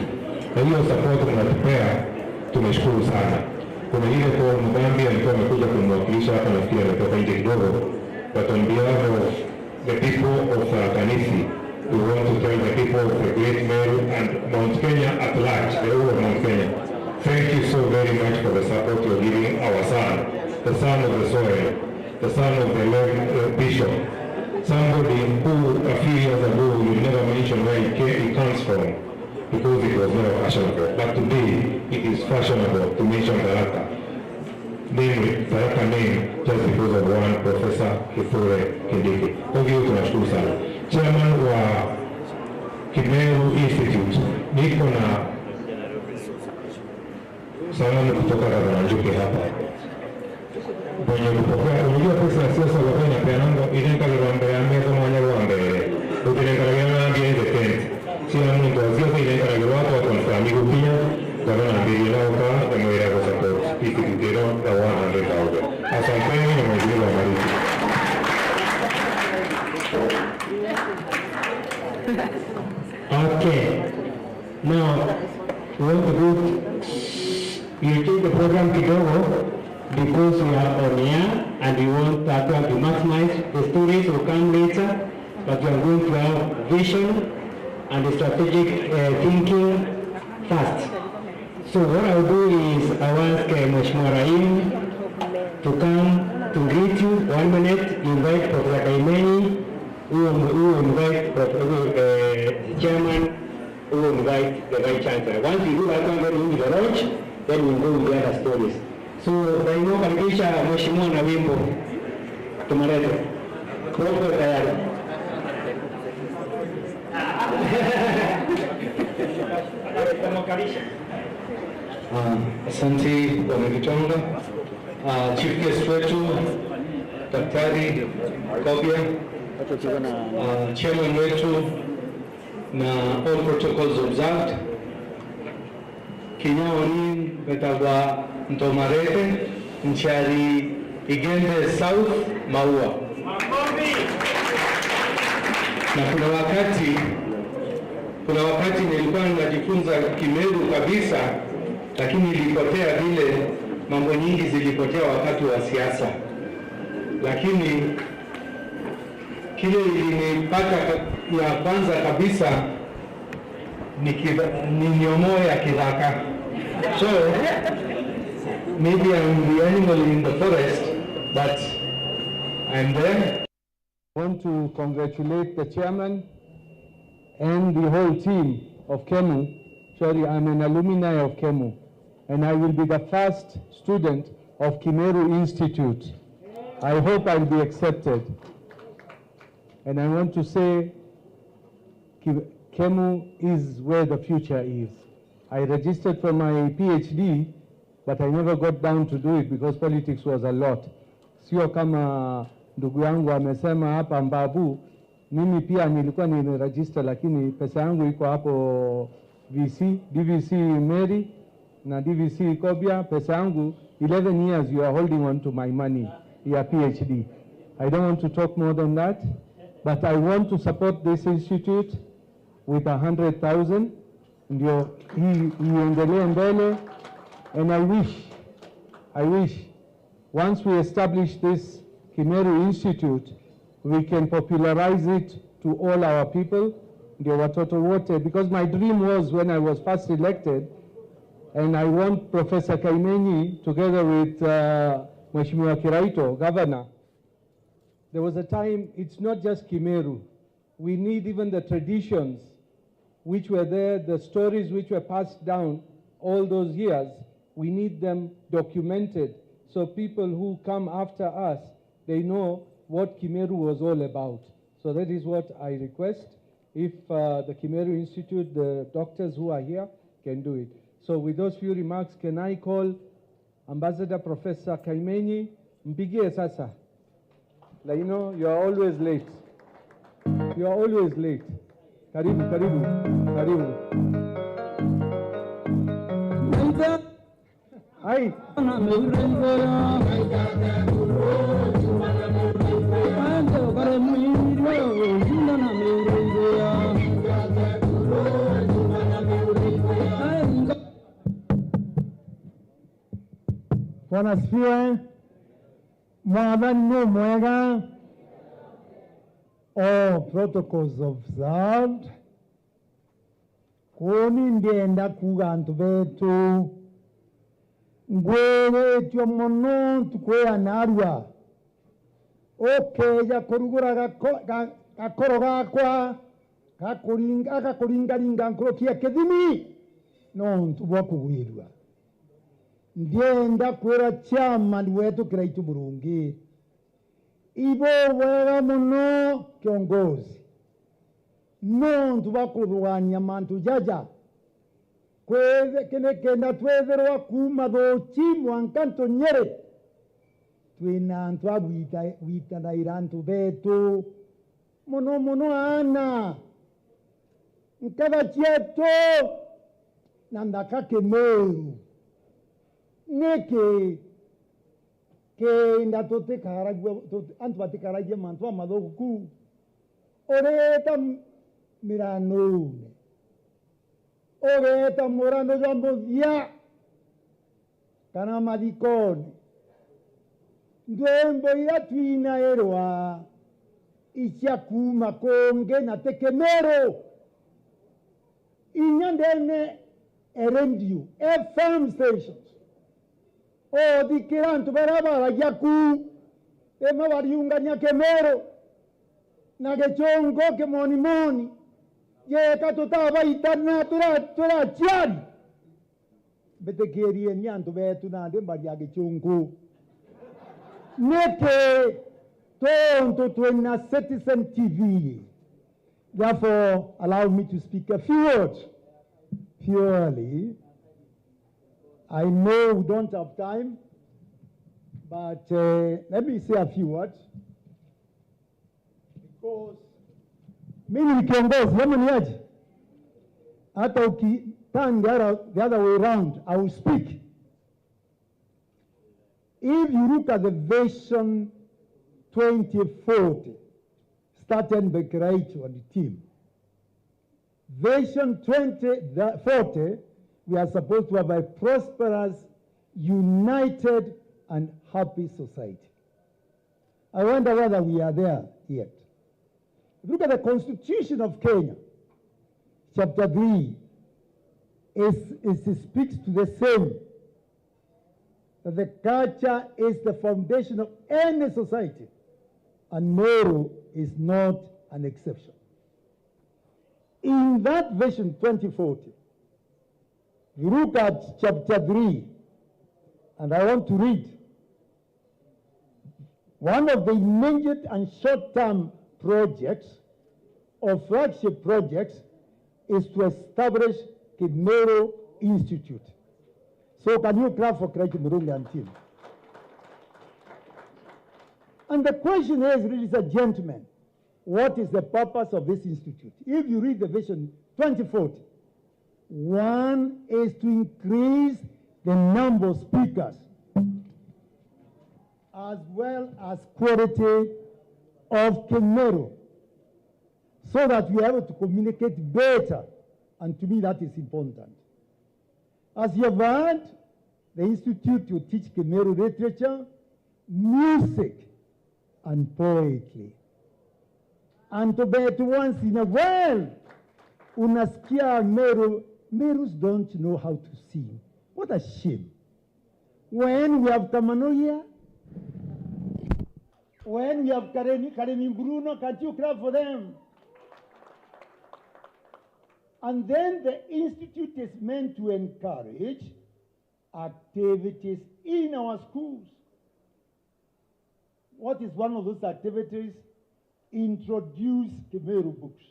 Na hiyo support mnatupea, tumeshukuru sana. Kuna ile Paul Mugambi alikuwa amekuja kumwakilisha hapa, nafikiri ametoka nje kidogo, but on behalf of the people of Tharaka Nithi, we want to tell the people of the Great Meru and Mount Kenya at large, the whole of Mount Kenya, thank you so very much for the support you're giving our son, the son of the soil, the son of the late, uh, bishop, somebody who a few years ago you never mentioned where he, came, he comes from, because it was never fashionable. But today, it is fashionable to mention Tharaka name, Tharaka name, just because of one Professor Kithure Kindiki. Kwa hivyo tunashukuru sana. Chairman wa Kimeru Institute, niko na salamu kutoka Gavana Njuki hapa. Mwenye kupokea, unajua pesa ya siasa wakati inapeanangwa, inenkagira mbere ya metha mwanya wa mbere. Utinenkagira na behind the tent. Cia muntu wa siasa inenkaragirwa atu a confirm gukinya, kana na mbere ya uka, na mwira gu support. Institute ino na one hundred thousand. Asanteni na Mwenyezi Mungu awabariki. Okay. Now, we want to go, you change the program kidogo because we are on air and we want that one to maximize. The stories will come later, but we are going to have vision and strategic, uh, thinking first. So what I'll do is I'll ask, uh, Mheshimiwa Rahim to come to greet you. One minute, invite Professor Kaimeni, who will, who will invite Prof, uh, the chairman, who will invite the vice chancellor. Once you do that one, then you the lodge, then we go with the other stories. So, Raila, karibisha mheshimiwa na wimbo. Tumarete. Prof tayari. Ah, asante, Bwana Gitonga. Ah, chief guest wetu, Daktari Kobia, ah, chairman wetu, na all protocols observed. Kinya uni mbetagwa Ntomarete, nchari Igembe South, Maua. Na kuna wakati, kuna wakati nilikuwa najifunza Kimeru kabisa, lakini ilipotea vile mambo nyingi zilipotea wakati wa siasa. Lakini kile ilinipata ka-, ya kwanza kabisa ni kidha-, ni nyomoo ya kithaka. So, maybe I'm the animal in the forest, but I'm there. I want to congratulate the chairman and the whole team of KEMU. Sorry, I'm an alumni of KEMU, and I will be the first student of Kimeru Institute. I hope I'll be accepted. And I want to say, Ki-, KEMU is where the future is. I registered for my PhD, but I never got down to do it because politics was a lot. Sio kama ndugu yangu amesema hapa, Mbabu, mimi pia nilikuwa nimeregister, lakini pesa yangu iko hapo VC, DVC Mary na DVC Kobia, pesa yangu, eleven years you are holding on to my money. ya PhD. I don't want to talk more than that, but I want to support this institute with a hundred thousand, ndio hii iendelee mbele, and I wish, I wish once we establish this Kimeru Institute, we can popularize it to all our people, ndio watoto wote, because my dream was when I was first elected, and I want Professor Kaimenyi together with, uh, Mheshimiwa Kiraitu, governor, there was a time, it's not just Kimeru. We need even the traditions which were there, the stories which were passed down all those years, we need them documented so people who come after us, they know what Kimeru was all about. So that is what I request. If, uh, the Kimeru Institute, the doctors who are here can do it. So with those few remarks, can I call Ambassador Professor Kaimenyi, mpigie sasa. Laino, you are always late. You are always late. Karibu, karibu, karibu. Ai. Bwana asifiwe. Mwathani ni mwega. All protocols observed. Kuni ndienda kuuga antu betu, ngwiritue mono ntuku ya naarua. Ukeeja kurugura gako-, ga-, gakoro gakwa, gakuringa-, gakuringaringa nkuruki ya kithimi, nontu bwa kugwirua. Ndienda kwira chairman wetu Kiraitu Murungi, ibubwega mono kiongozi, nontu bwa kuthugania mantu jaja. Kwithe-, ki-, nikenda twithirwa kuuma Thuchi mwanka Ntunyiri, twina antu a gwita-, gwitanaira antu betu, mono mono aana, nkatha cietu, na nthaka Kimiru. Niki kenda tutikaragua, tuti-, antu batikaragia mantu mamathuku? Urita m-, miranune, ugeeta murano jwa muthia, kana mathikone. Ndwimbo iria twinairwa icia kuuma kungi na ti Kimiru. Inya ndene e radio, F M stations, uthikira antu baria baragia ku, rimwe bariungania Kimiru na Gichungu kimonimoni, yeka tutabaitana tura-, turaciari. Mbitikirie ni antu betu nandi mbaria Gichungu. Niki? Tontu twina Citizen T V. Therefore, allow me to speak a few words. Purely, I know we don't have time, but, uh, let me say a few words. Because mimi ni kiongozi, ama ni aje? Hata uki-, turn the other, the other way round, I will speak. If you look at the Vision twenty forty, started by Kiraitu and the team, Vision twenty forty, we are supposed to have a prosperous, united, and happy society. I wonder whether we are there yet. If you look at the Constitution of Kenya, chapter three, is, is, it speaks to the same, that the culture is the foundation of any society, and Meru is not an exception. In that Vision twenty forty, you look at chapter three, and I want to read. One of the immediate and short-term projects or flagship projects is to establish Kimiru Institute. So can you clap for Kiraitu Murungi and team? And the question is, ladies and gentlemen, what is the purpose of this institute? If you read the Vision twenty forty, one is to increase the number of speakers. as well as quality of Kimeru, so that we are able to communicate better, and to me that is important. As you have heard, the Institute will teach Kimeru literature, music, and poetry. And to bet once in a while, unasikia Meru, Merus don't know how to sing. What a shame. When we have Kamano here, when we have Karemi, Karemi Bruno, can't you clap for them? And then the institute is meant to encourage activities in our schools. What is one of those activities? Introduce Kimeru books.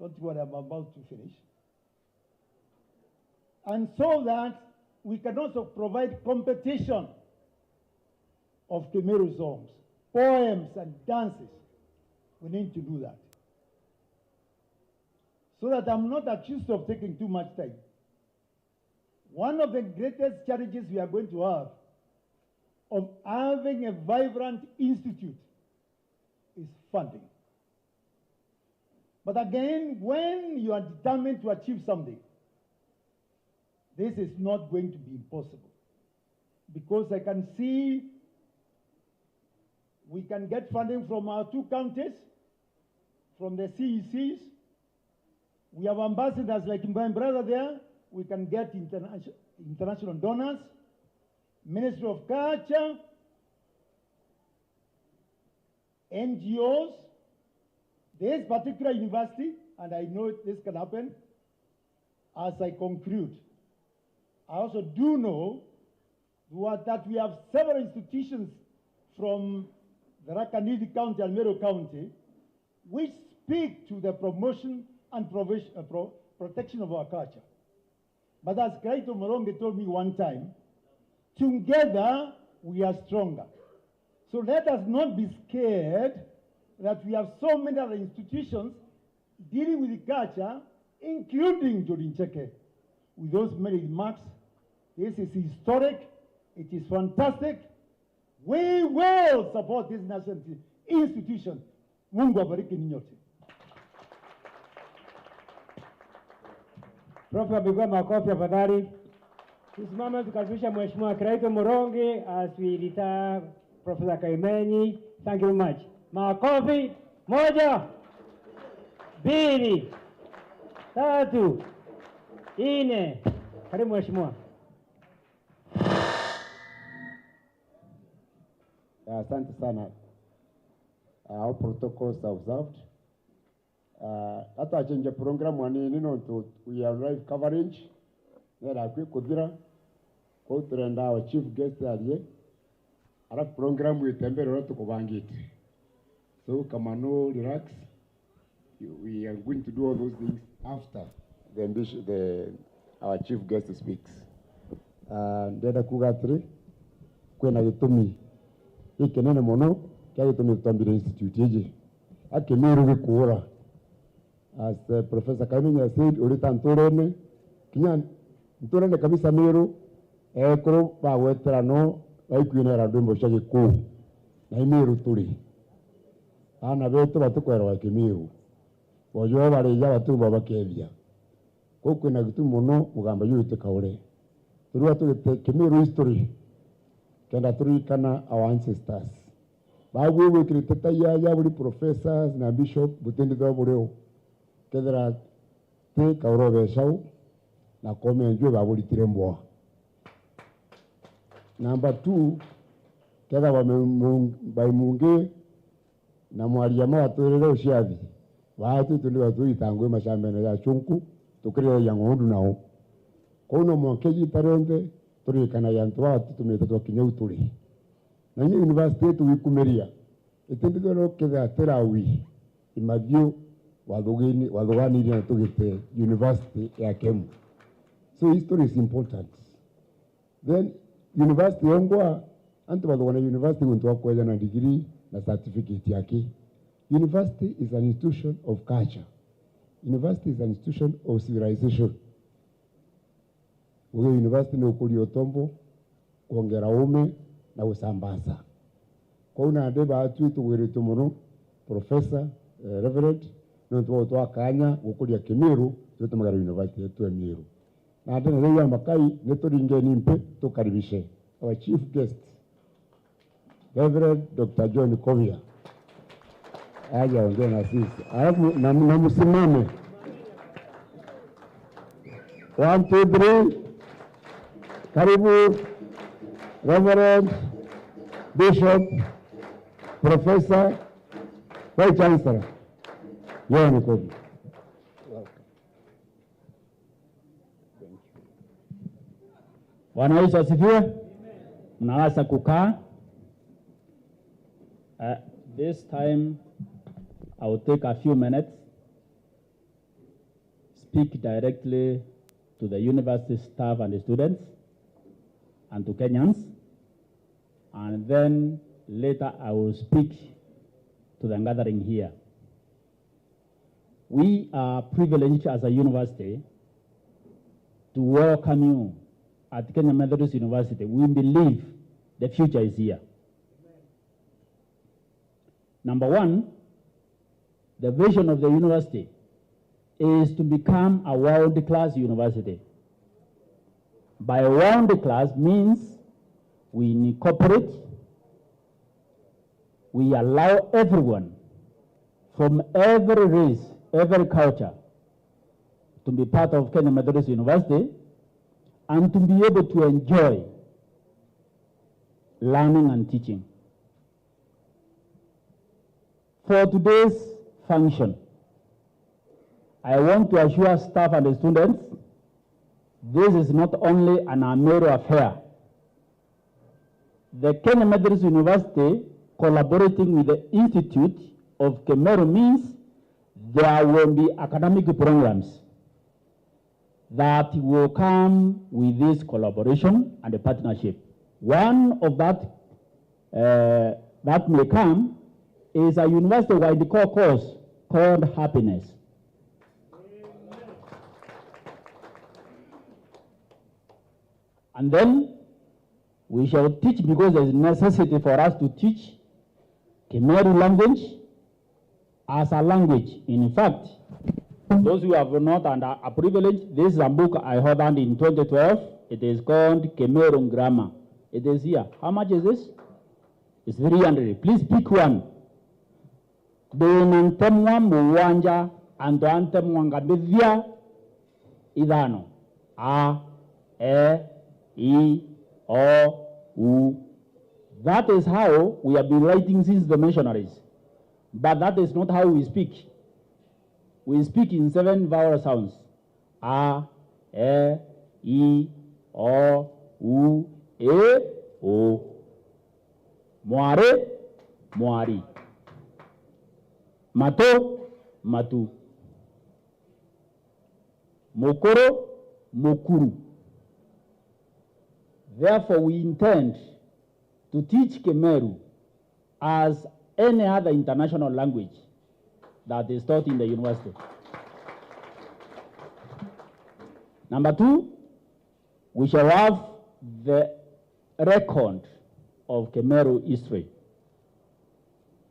Don't worry, I'm about to finish. And so that we can also provide competition of Kimeru songs, poems, and dances. We need to do that. So that I'm not accused of taking too much time. One of the greatest challenges we are going to have of having a vibrant institute is funding. But again, when you are determined to achieve something, this is not going to be impossible, because I can see we can get funding from our two counties, from the C E Cs. We have ambassadors like my brother there. We can get interna-, international donors, Ministry of Culture, N G Os, this particular university, and I know this can happen. As I conclude, I also do know what, that we have several institutions from the Tharaka Nithi County and Meru County which speak to the promotion and provision, uh, pro-, protection of our culture. But as Kiraitu Murungi told me one time, "Together we are stronger." So let us not be scared that we have so many other institutions dealing with culture, including Njuri Ncheke. With those many remarks, this is historic, it is fantastic. We will support this national institution. Mungu abariki ninyi nyote. Profesa, pigiwa makofi tafadhali. Tusimame tukaribisha Mheshimiwa Kiraitu Murungi as we retire Professor Kaimenyi. Thank you very much. Makofi. Moja, mbili, tatu, nne. Karibu Mheshimiwa. Asante sana. Uh, all protocols are observed. Uh, atwachenja program anini nontu we are live coverage. Nera kwi kuthira. Kwou turenda our chief guest arie. Alafu program itembere uria tukubangite. So, Kamano, relax. You, we are going to do all those things after the ambition, the, our chief guest speaks. Uh, ndenda kuga atiri, kwina gitumi gikinene mono kia gitumi tutambire institute iji. A Kimiru gikuura. As, uh, Professor Kaimenyi has said, urita nturene, kinya nturene kabisa Miru, ekuru bagwetera no baikwinera ndwimbo cia Gikuu. Na i Miru turi. Aana betu batikwerwa Kimiru. Bojo barija batumba bakethia. Kwou kwina gitumi mono mugamba juu itikaure. Turua tugite Kimiru history, kenda turirikana our ancestors. Babu gwikirite tai yaya buri professors na bishop, butindi thwa buri u. Kethira ti kauro becau, na kome njwe baburitire mboa. Number two, kethira ba mu-, mu-, bai mungi na mwaria ma watwirire uciathi, baatu tundi batwita ngui macambene ja chunku, tukiriragia ng'ondu nao. Kwou no mwanka igita rionthe turirikanagia antu baa batutumite twakinya u turi. Na inya university yetu gwikumiria, itindi twere ukethira tirawi imathiu wathugini-, wathuganirie na tugite university ya Kemu. So history is important. Then university yongwa, antu bathugana university guntu wa kweja na degree na certificate yaki. University is an institution of culture. University is an institution of civilization. Uge university ni ukuria utombo, kuongera uume na gusambaza. Kwou nandi baatwi tugwiritue mono, Professor, eh, Reverend, nontu bwa gutwaa kaanya gukuria Kimiru, tugitumagara university yetu ya Miru. Nandi na riu ya makai, ni turingeni mpi, tukaribishe our chief guest, Reverend Doctor John Kobia. Aje aongee na sisi. Alafu na, na msimame. One, two, three. Karibu, Reverend, Bishop, Professor, Vice Chancellor. John Kobia. Bwana Yesu asifiwe. Mnaweza kukaa. Uh, this time I will take a few minutes, speak directly to the university staff and the students and to Kenyans, and then later I will speak to the gathering here. We are privileged as a university to welcome you at Kenya Methodist University. We believe the future is here. Number one, the vision of the university is to become a world-class university. By world-class means we incorporate, we allow everyone from every race, every culture to be part of Kenya Methodist University and to be able to enjoy learning and teaching. For today's function, I want to assure staff and students, this is not only an Ameru affair. The Kenya Methodist University collaborating with the Institute of Kemeru means there will be academic programs that will come with this collaboration and partnership. One of that, uh, that may come is a university-wide core course called Happiness. And then we shall teach because there is necessity for us to teach Kimeru language as a language. In fact, those who have not under a privilege, this is a book I authored in twenty twelve. It is called Kimeru Grammar. It is here. How much is this? It's three hundred. Please pick one. Ndina ntemwa mugwanja, antu a ntemwa nkamithia ithano. A, e, i, o, u. That is how we have been writing since the missionaries. But that is not how we speak. We speak in seven vowel sounds. A, e, i, o, u, i, u. Mwari, mwari. Matu, matu. Mukuru, mukuru. Therefore, we intend to teach Kimeru as any other international language that is taught in the university. Number two, we shall have the record of Kimeru history.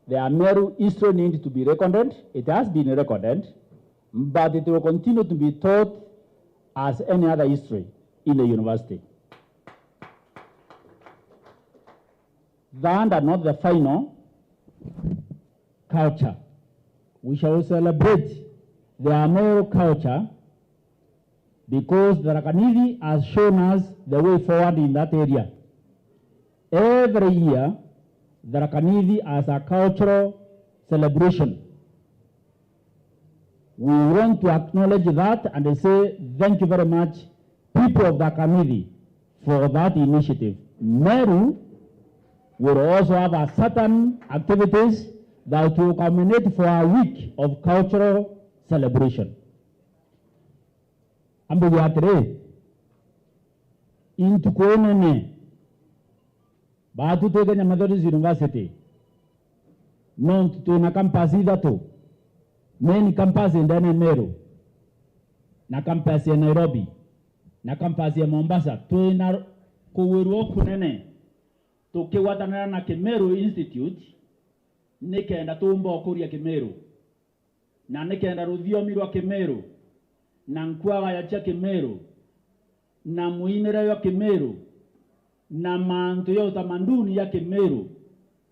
The Ameru history need to be recorded. It has been recorded, but it will continue to be taught as any other history in the university. That and not the final culture. We shall celebrate the Ameru culture because Tharaka Nithi has shown us the way forward in that area. Every year, Tharaka Nithi has a cultural celebration. We want to acknowledge that and say thank you very much, people of Tharaka Nithi, for that initiative. Meru will also have a certain activities that will culminate for a week of cultural celebration. Ambuge atiri, intuku inene, baatu twi Kenya Methodist University, nontu twina campus ithatu, main campus ndene Meru, na campus ya Nairobi, na campus ya Mombasa. Twina kugwirua kunene, tukigwatanira na Kimiru Institute, nikenda tuumba ukuria Kimiru, na nikenda ruthiomi rwa Kimiru, na nkuagaya cia Kimiru, na mwinire jwa Kimiru, na mantu ja utamaduni ja Kimiru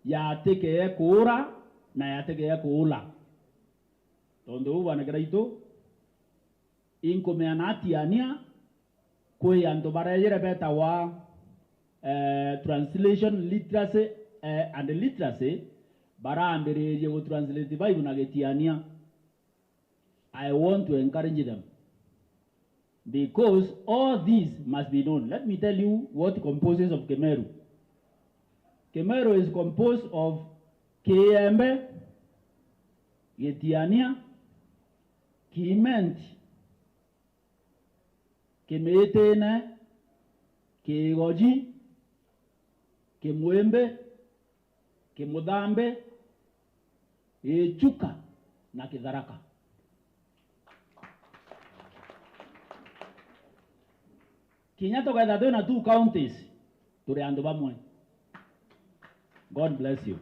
yatikee kuura na yatikee kuula. Tontu uu, bwana Kiraitu, inkumeana atiania, kwi antu barejire betagwa, eh, translation literacy, eh, and literacy, barambiririe gutranslate Bible na Gitiania. I want to encourage them, because all these must be known. Let me tell you what composes of Kimeru. Kimeru is composed of Kiembe, Gitiania, Kimenti, Kimitine, Kigoji, Kimwimbi, Kimuthambi, Gichuka na Kitharaka. Kinya tukethira twina two counties, turi antu bamwe. God bless you.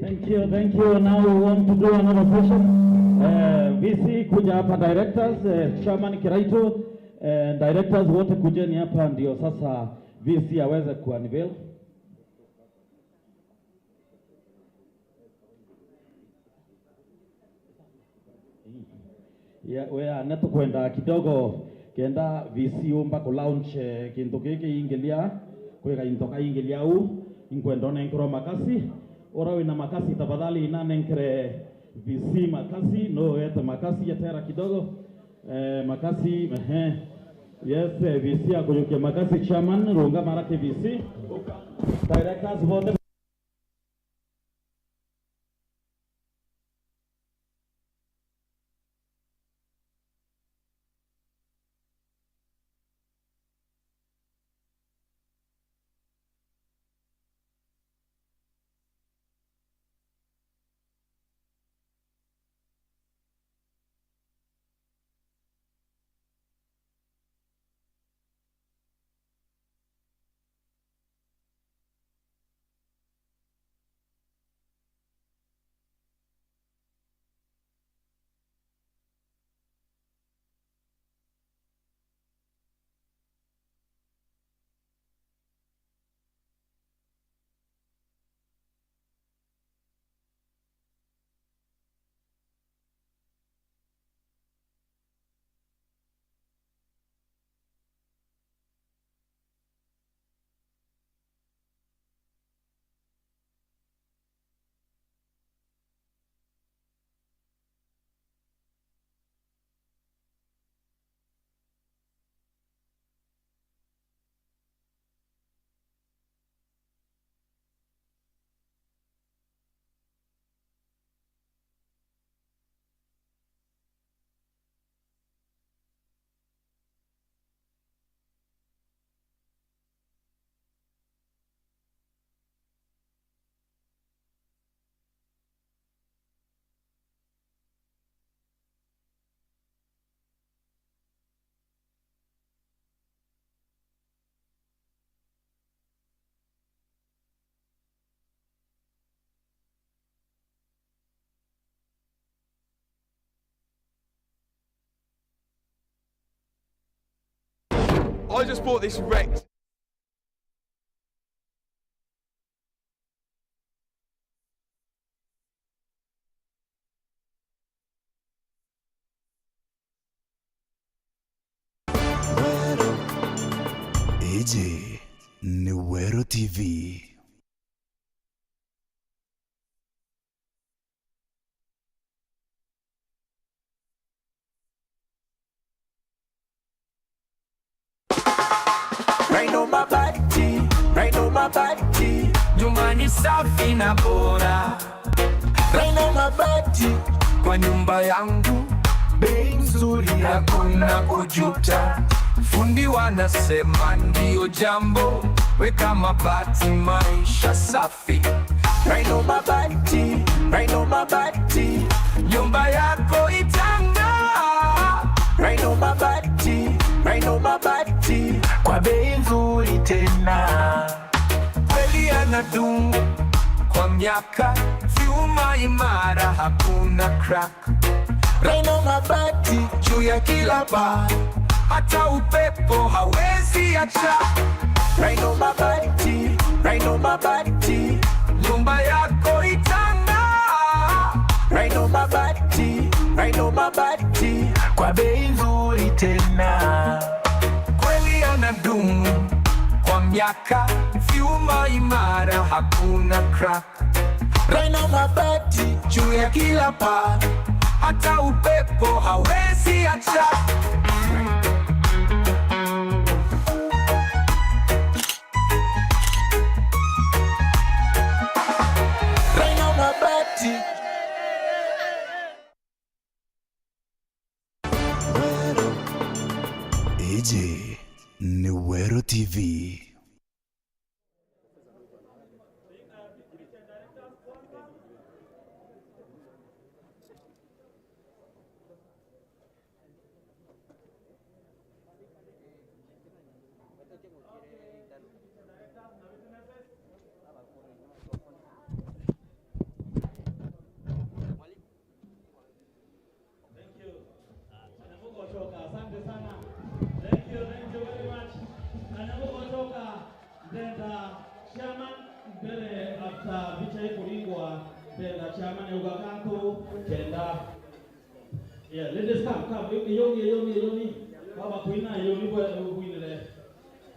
Thank you, thank you. Now we want to do another session. Eh, V C, kuja hapa, directors, eh, chairman Kiraitu, eh, directors wote kujeni hapa, ndio sasa V C aweze kuunveil. Ya, we, ah, na tukwenda kidogo kenda V C umba ku launch, eh, kintu giki ingilia, kwi gainto kaingilia u, inkwenda unenkerwa makasi. Ura wina makasi, tafadhali nanenkere V C makasi, no wete makasi, yetera kidogo. Eh, makasi, ehe. Yes, eh, V C akujukia makasi, chairman, rungama raki V C. Directors bote. I just bought this wrecked. Iji ni Weru T V. Rhino Mabati, Rhino Mabati. Nyumba ni safi na bora. Rhino Mabati. Kwa nyumba yangu, bei nzuri, hakuna kujuta. Fundi wanasema ndio jambo, weka mabati, maisha safi. Rhino Mabati, Rhino Mabati. Nyumba yako itang'aa. Mabati, Rhino mabati, kwa bei nzuri tena. Kweli anadumu kwa miaka, vyuma imara, hakuna crack. Rhino mabati juu ya kila paa, hata upepo hawezi acha. Rhino mabati, Rhino mabati, nyumba yako itang'aa. Rhino mabati, Rhino mabati, kwa bei nzuri tena. Kweli anadumu kwa miaka, vyuma imara, hakuna crack. Rhino mabati juu ya kila paa, hata upepo hawezi acha. Rhino mabati. Weru. Iji ni Weru T V. Thank you. Karibu kutoka. Asante sana. Thank you, thank you very much. Karibu kutoka. Ndenda chairman mbere, after picha ikuringwa, ndenda chairman auga kantu kenda. Yeah, ladies, come, come. Iyoni, iyoni, iyoni. Baba kuina, iyoni bwe, bwinire.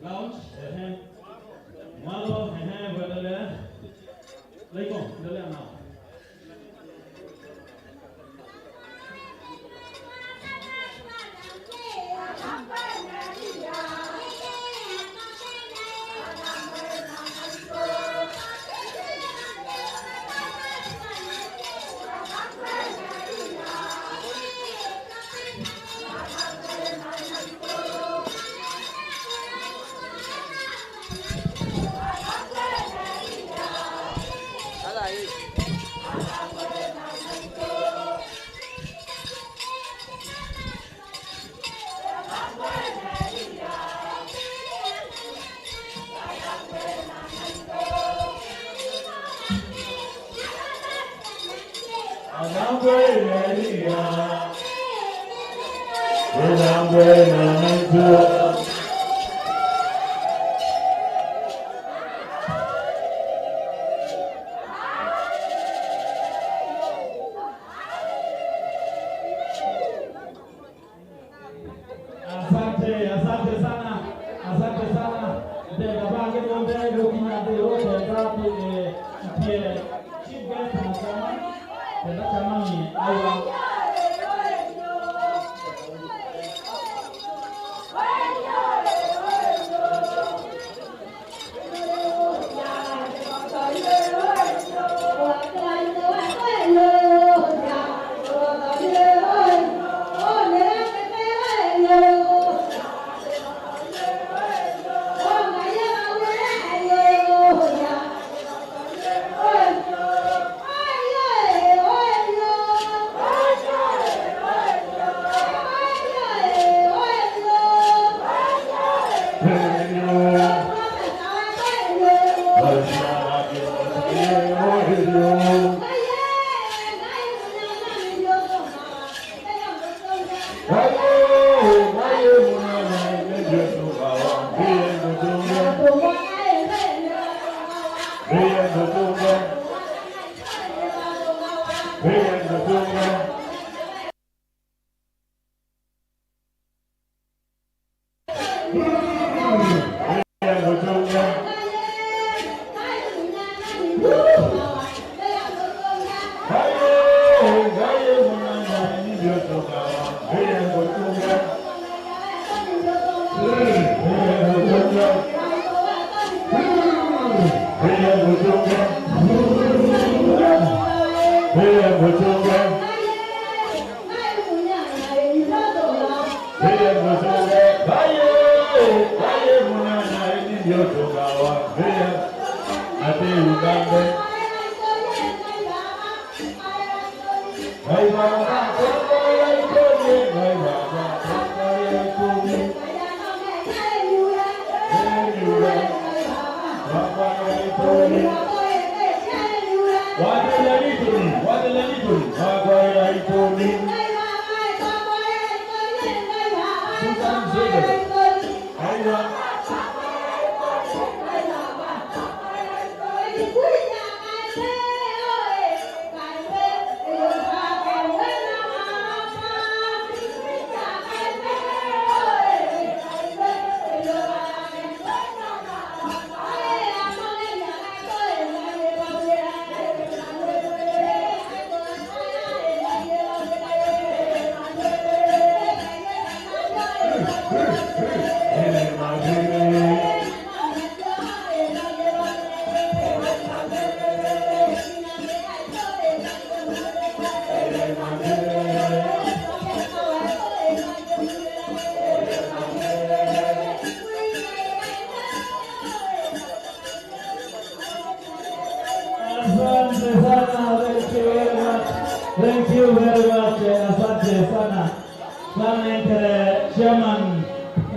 Lounge, ehe. Mwalo, ehe, bwendelea. Laiko, endelea nao. Anangwe na Elia. Anangwe na Naitua. Asante, asante sana, asante sana. Ndenda bangi bonthe gukinya nthi ru, ndenda tu, eh, tukie chief guest na chairman, ndenda chairman auga.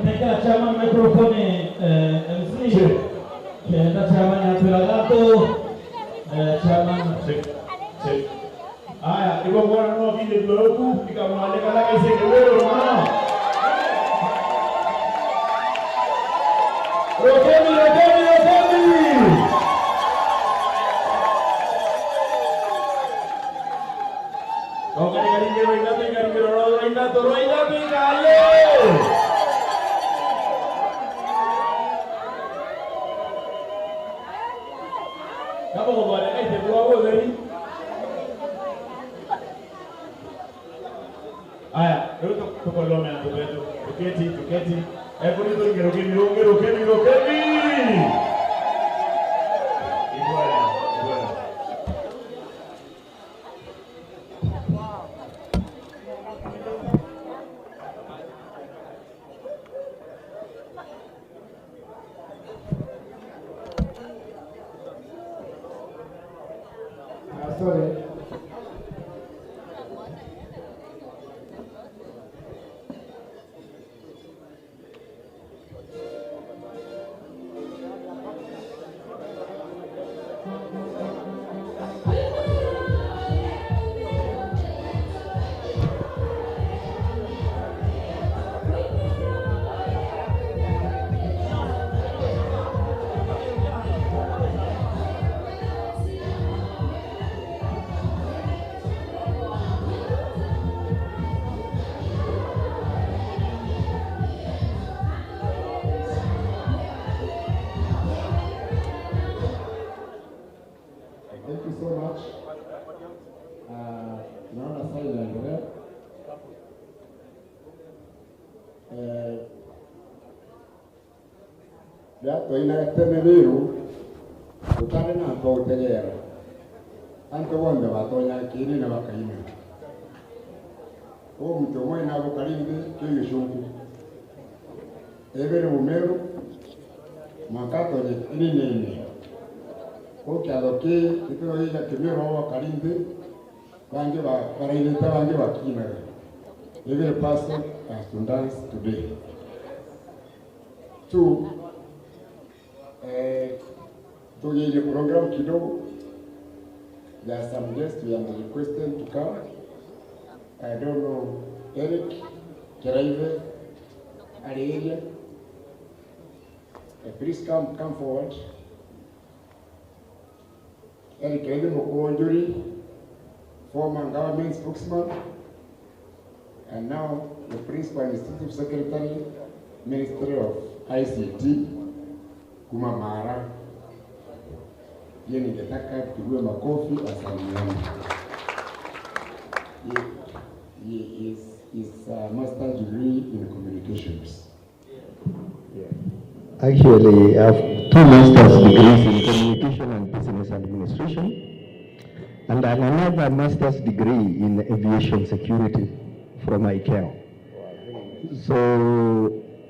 Nekera chairman microphone, eh, M C. Check. Kenda chairman atwira gatho, eh, chairman. Check, check. Aya, igongona no binde bioku, ikamwandika na kaise kiwero mwana. Rokeni, rokeni, rokeni. Rokeni, karinge rwa ithatu, ikaringe rwa ithatu, rwa ithatu, ikaye. Kama kuthondeka ite bwa utheri. Aya, riu tu-, tukolome antu betu. Tuketi, tuketi. Ekuri tuinge rukimi rungi, rukimi, rukimi. Ibwega, ibwega. Ah, sorry. Thank you so much. Ah, naona saa inaendelea. Eh, riria twainaga tene Miru, tutari na antu a gutegeera. Antu bonthe batonyaga kiini na bakaina. Uu muntu umwe ainabuka ringi kiu gicunku. Ibiri bumiru, mwanka atonye kiini-ini. Kuu kiatho kii gitithagirwa gigakimira o bakaringi, bangi ba-, barainite, bangi bakinaga. Every person has to dance today. Two, eh, tugerie kurongerwa kidogo. There are some guests we are requesting to come. I don't know, Eric Kiraithe, ari area. Eh, please come, come forward. Eric Kiraithe Mukunjuri, former government spokesman, and now the Principal Executive Secretary, Ministry of I C T, kuma Mara. Yeye ningetaka tupigwe makofi, asalimiane. He, he is, is a master's degree in communications. Actually, I have two master's degrees in communication and business administration, and another master's degree in aviation security from I C A O. So,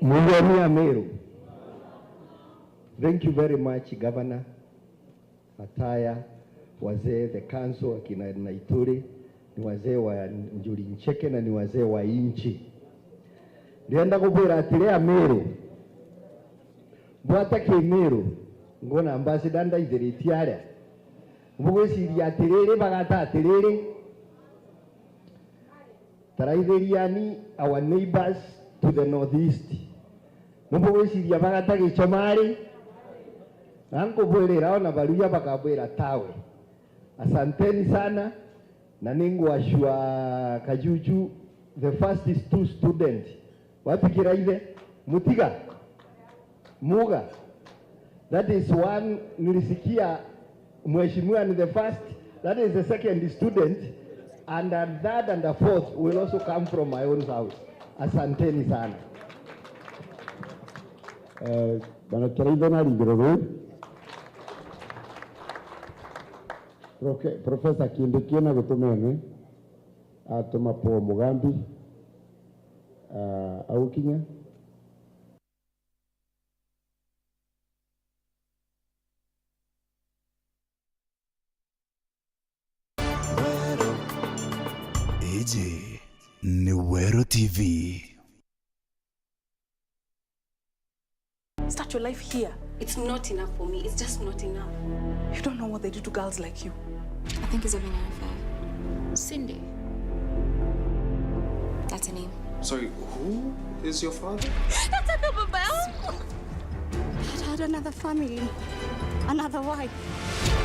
Muthoni Amiru, thank you very much, Governor. Ataya, wazee, the council, akina Naituri, ni wazee wa Njuri Ncheke na ni wazee wa inchi. Ndienda kubwira atiri, Amiru, bwata Kimiru, ngona ambassador ndaithiritie aria. Bugwiciria atiriri, bagata atiriri. Taraithiriani our neighbors to the northeast. Nubugwiciria bagata Gichomari? Na nkubwirira ona Baluya bakabwira tawe. Asanteni sana, na ningwashua Kajuju, the first is two student. Wapi Kiraithe? Mutiga? Muga. That is one, nilisikia Mheshimiwa ni the first, that is the second student, and a third and a fourth will also come from my own house. Asanteni sana. Eh, bana Kiraithe na ringiro ruu. Proke-, Professor Kindiki na gutumene atuma Paul Mugambi, ah, agukinya. Weru. Iji ni Weru T V. Start your life here. It's not enough for me. It's just not enough. You don't know what they do to girls like you. I think he's having an affair. Cindy. That's her name. Sorry, who is your father? Nataka baba yangu. Had another family, another wife.